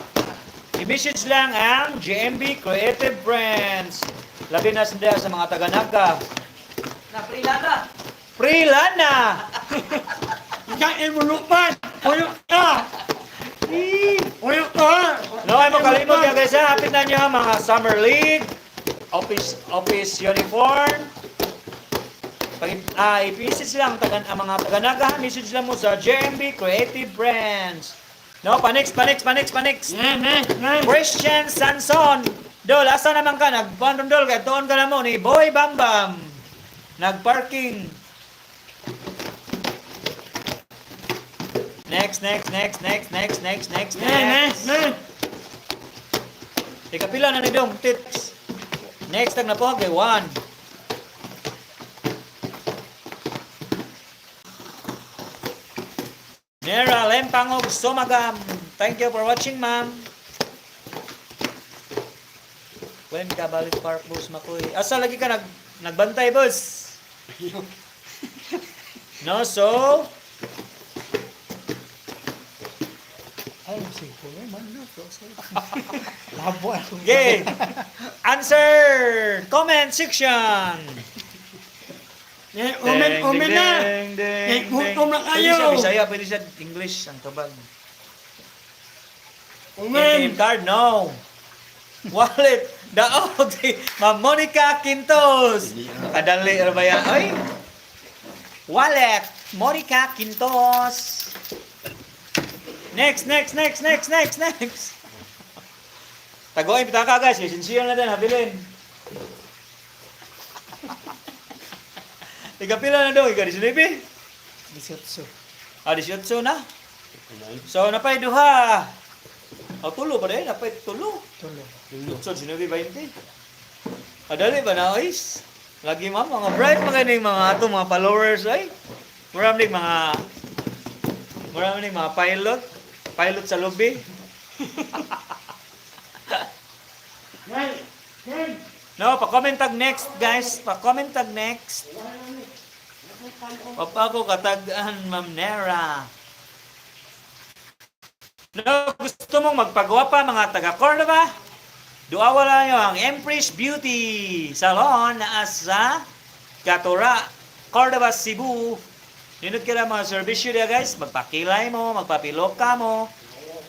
I-message lang ang GMB Creative Brands. Labi na sila sa mga taga Naga. Na free lana. Free lana! Ikaw imulupan. Uyok ka. Uyok ka. No, ay mo kalimot ya guys ha. Hapit na niyo ang mga summer league, office office uniform. Pag i-message lang tagan ang mga taga-Naga, message lang mo sa JMB Creative Brands. No, panix, panix, panix, panix. Yeah, yeah, yeah. Christian Sanson. Dol, asa naman ka? Nagbuwan dol, kaya doon ka na mo ni Boy Bambam. Nagparking. Next, next, next, next, next, next, next, Yeah, next. yeah, yeah. Ikapila na ni Dong, tits. Next tag na po, kay one. Nera Lempangog Somagam. Thank you for watching, ma'am. When ka balik park, boss Makoy? Asa lagi ka nagbantay, boss? No, so Ay, sige po. Ay, man, no. Labo ako. Okay. Answer comment section. Yeah, umin, umin na. Ding, ding, Eh, ding. gutom na Pwede kayo. siya Bisaya, pwede siya English ang tubag. Umin. ATM card, no. Wallet, daog, si Ma'am Monica Quintos. Kadali, ano ba yan? Ay! Wallet, Monica Quintos. Next, next, next, next, next, next. Tagoy, pitaka guys. Sincere na din, habilin. Ikapila na daw, ika 19. 18. Ah, 18 na. So, napay duha. Oh, tulo pa rin. Napay tulo. Tulo. So, 19, 20. Adali ba na, ois? Lagi ma'am, mga bright mga ning mga ato, mga followers, ay. Marami ning mga pilot. Pilot sa lobby. Yeah, yeah. No, pa-comment tag next, guys. Pa-comment tag next. Papako katagaan, Ma'am Nera. No, gusto mong magpagwapa mga taga Cordova? Duawa lang nyo ang Empress Beauty Salon na sa Katura, Cordova, Cebu. Nindot ka lang mga serbisyo diya guys. Magpakilay mo, magpapiloka mo,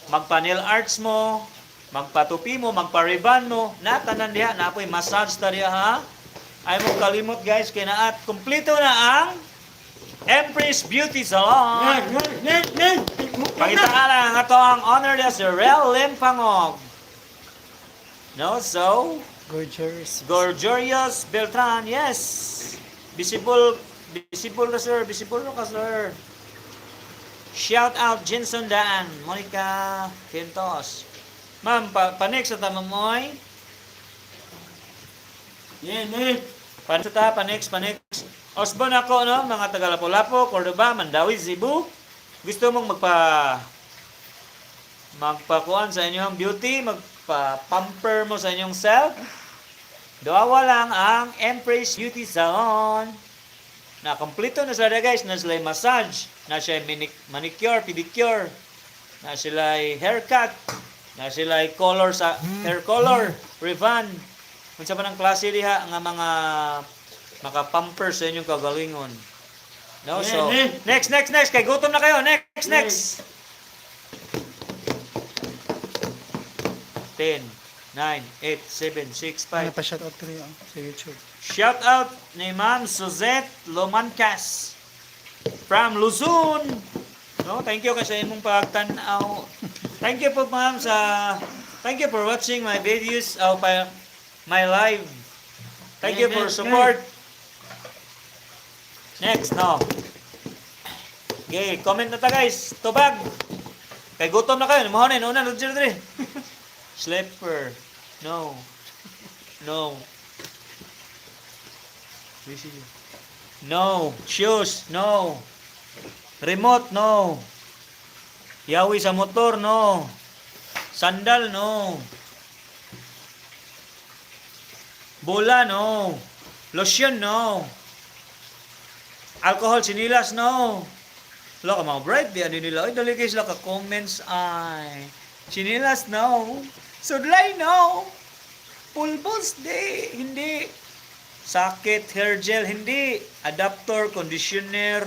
magpa-nail arts mo, magpatupi mo, magpa-ribbon mo. Natanan diha, na apoy massage ta diha ha. Ay mo kalimot guys, kay naat kumpleto na ang Empress Beauty Salon. Yeah, yeah, yeah, yeah. Gutom Pakita na. ka lang ang ato ang honor niya si Rel Limpangog. No, so, Gorgeous. Gorgorious Beltran, yes. Visible, visible ka sir, visible ka sir. Shout out Jenson Daan, Monica Quintos. Ma'am, panik sa tama mo ay. Yeah, yeah. Panik sa ta, panik, panik. Osbon ako, no? Mga taga Lapu-Lapu, Cordoba, Mandawi, Cebu. Gusto mong magpakuan sa inyong beauty, magpa-pamper mo sa inyong self, Duawa lang ang Empress Beauty Salon. Na kompleto na sila guys, na sila massage, na siya manicure, pedicure, na sila haircut, na sila color sa hair color, revan. Unsa pa ng klase diha nga mga makapamper sa inyong kagalingon. No, so next, next, next, kay gutom na kayo. Next, next. 10, 9, 8, 7, 6, Ano 5. pa shout out ko niyo sa YouTube. Shout out ni Ma'am Suzette Lomancas from Luzon. No, thank you kasi sa imong pagtan-aw. Thank you po ma'am sa thank you for watching my videos oh, pa, my live. Thank you for support. Next, no. Okay, comment na ta guys. Tubag. Kay gutom na kayo. Mahon na una Roger dre. Slipper. No. No. No. Shoes. No. Remote, no. Yawi sa motor, no. Sandal, no. Bola, no. Lotion, no. Alcohol, sinilas, no. Wala ka mga bright, di ano nila. Ay, dali kayo sila ka-comments, ay. Sinilas, no. Sudlay, no. Pulbos, di. Hindi. Sakit, hair gel, hindi. Adapter, conditioner,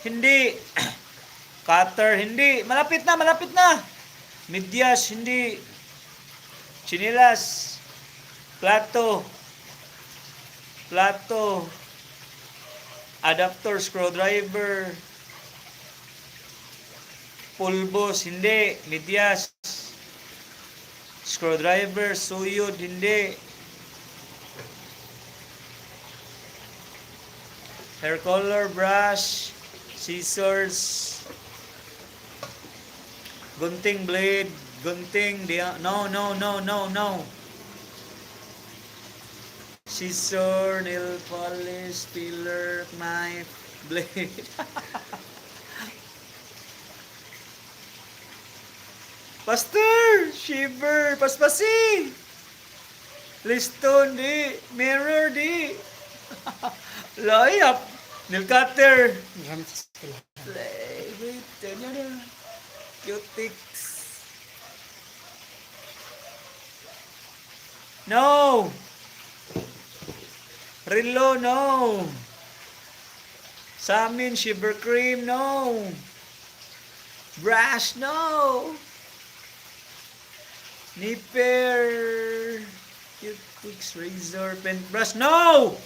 hindi. Cutter, hindi. Malapit na, malapit na. Medyas, hindi. Chinilas. Plato. Plato. Adapter, screwdriver. Pulbos, hindi. Medyas. Screwdriver, suyod, hindi. Hair color, brush, scissors, gunting blade, gunting, di, no, no, no, no, no. Scissor, nail polish, peeler, knife, blade. Pastor! Shiver! Paspasi! Liston, di! Mirror, di! Layap! Nail cutter! Gamit sa eskwela. Play with the Cutix. No! Rilo, no! Sa amin, shiver cream, no! Brush, no! Nipper! Cutix, razor, paintbrush, no!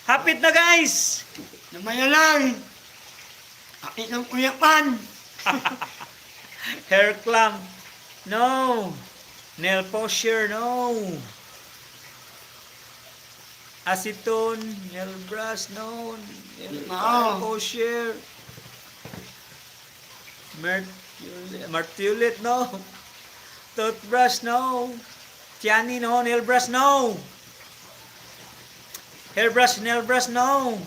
Hapit na, guys! Namaya lang. Akit ng uyapan. Hair clamp. No. Nail posture. No. Acetone. Nail brush. No. Nail No. posture. Merculet. Martulet. No. Toothbrush. No. Tiani. No. Nail brush. No. Hairbrush. Nail brush. No.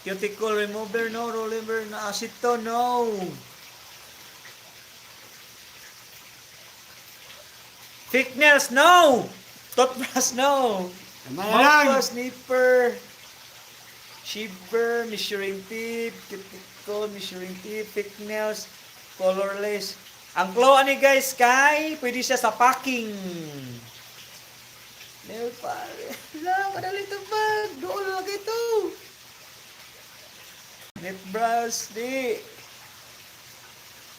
Cuticle remover, no. Roller, no. Acetone, no. Thick nails, no. Toothbrush, no. Namaya lang. Mouthwash, nipper. Shiver, measuring tape, cuticle, measuring tape, thick nails, colorless. Ang claw ani guys kay pwede siya sa packing. Nail polish. La, madali ito bag. Doon lang ito. Net brush, di.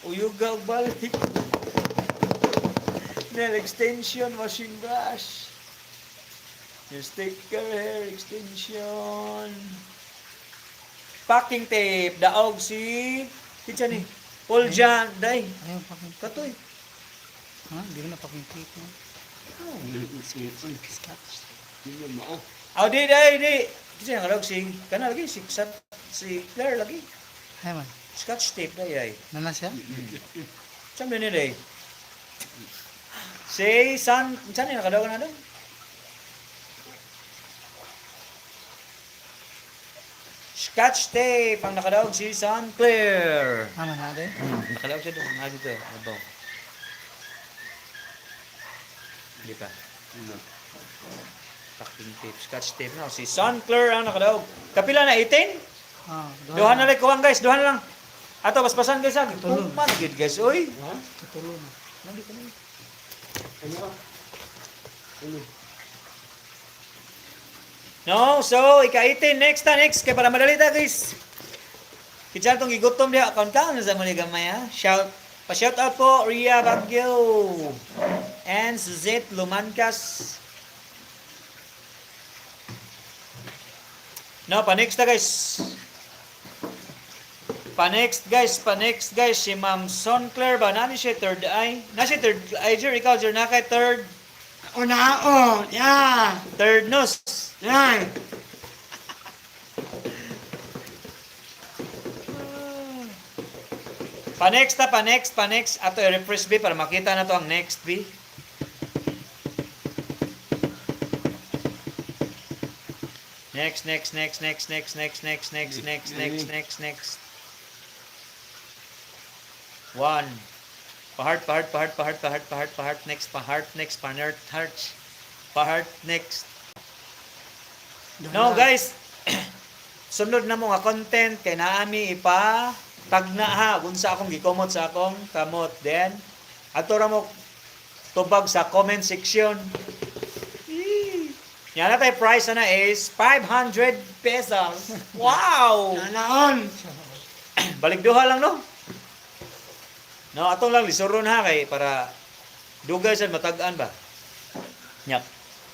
Uyuga og balik. Nail extension, washing brush. Your sticker, hair extension. Packing tape, daog si... Kinsa ni? Paul John, day. Ano yung packing tape? Katoy. Ha? Hindi ko na packing tape. No? Scotch. Aw, di, day, di. Kinsa nga daog si... Kana lagi, si, si Claire lagi. Ay man. Scotch tape, day, ay. Nana siya? Saan ba nila eh? Si San... Saan yung nakadaw na doon? Scotch tape ang nakadaog si San Clair. Ano na din? Nakadaog siya doon. Ah, dito. Abaw. Hindi pa. Packing tape. Scotch tape na. Si San Clair ang nakadaog. Kapila na 18? Ah, Duha na lang kuwang guys. Duha na lang. Ato, paspasan guys. Ah. Tulo. Kuman, gid guys. Uy. Tutulo na. No, so ika-18 next ta next kay para madali ta guys. Kitsa tong gigutom diha count na sa muli gamay ha. Shout pa shout out po Ria Baguio and Suzette Lumancas. No, pa next ta guys. Pa next guys, pa next guys si Ma'am Son Claire ba nani siya third eye? Na siya third eye jer ikaw jer na kay third Ako na ako. Yeah. third nose. Yan. Pa-next ta, pa-next, pa-next. Ato i-refresh B para makita na to ang next B. Next, next, next, next, next, next, next, next, next, next, next, next. One. Pa-heart, pa-heart, pa-heart, pa-heart, pa-heart, pa-heart, pa-heart, next, pa-heart, next, pa-heart, heart, pa-heart, next. No, guys. Sunod na mo nga content kay naami ipa tagna ha kung sa akong gikomot sa akong kamot. Then ato ra mo tubag sa comment section. Eee. Yan na tayo price na is 500 pesos. Wow! Nanaon. Balik duha lang, no? No, atong lang lisuron ha kay para dugay sad matag-an ba. Nya.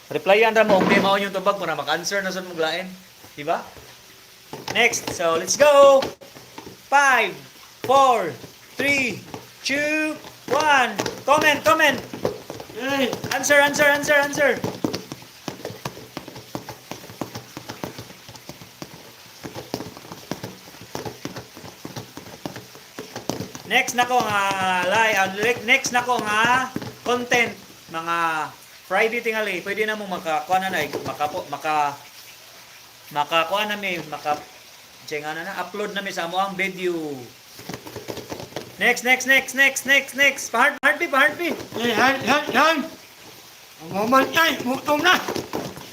Replyan ra mo og di mao yung tubag para maka-answer na sad mo lain. Di ba? Next, so let's go. 5, 4, 3, 2, 1. Comment, comment. Eh, Answer, answer, answer, answer. Next na ko nga next na ko nga content mga Friday tingali pwede na mo makakuha na na makapo maka makakuha na mi maka nga na na upload na mi sa amo ang video. Next, next, next, next, next, next. Pa-heart, heart, pa-heart. Eh, han, han, han. Mamantay, mutom na.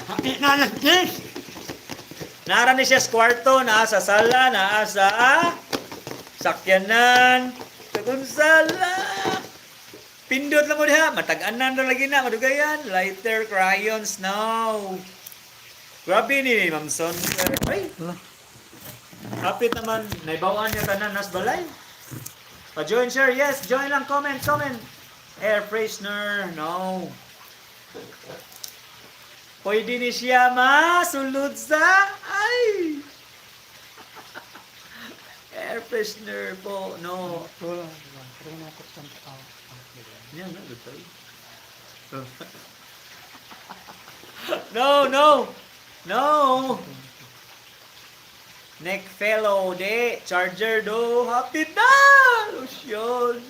Hapit na alas 10. Naara ni siya sa kwarto, naa sa sala, naa sa sakyanan, sa sala. Pindot lang mo diha, matag-anan ra lagi na, madugayan. Lighter, crayons, no. Grabe ni Ma'am Son. Ay, Wala. hapit naman, naibawaan niya tanan nas balay. Pa-join, sir. Yes, join lang. Comment, comment. Air freshener, no. Pwede ni siya masulod sa... Ay! Air freshener po, no. Wala. Pero na ako sa tao. Yan, no, good tayo. No, no! No! Neck fellow, de. Charger do. Happy na! Lotion.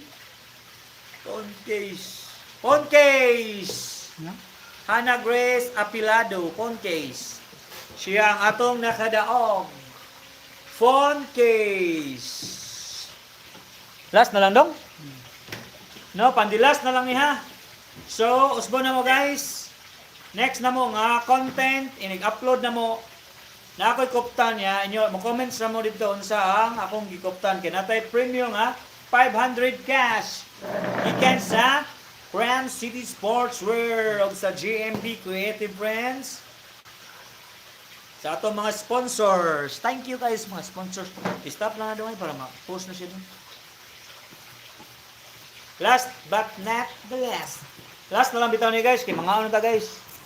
Phone case. Phone case! Na? Hannah Grace Apilado, phone case. Siya ang atong nakadaog. Phone case. Last na lang dong? No, pandilas na lang ni ha. So, usbo na mo, guys. Next na mo nga content, inig-upload na mo. Na ako'y koptan niya, inyo mo comments na mo dito unsa ang akong gikoptan kay natay premium nga 500 cash. Gikan sa Grand City Sportswear og sa GMB Creative Friends. Sa atong mga sponsors. Thank you guys, mga sponsors. I-stop lang na doon para ma-post na siya doon. Last but not the last. Last na lang bitaw ni guys, kay mga ano ta, guys.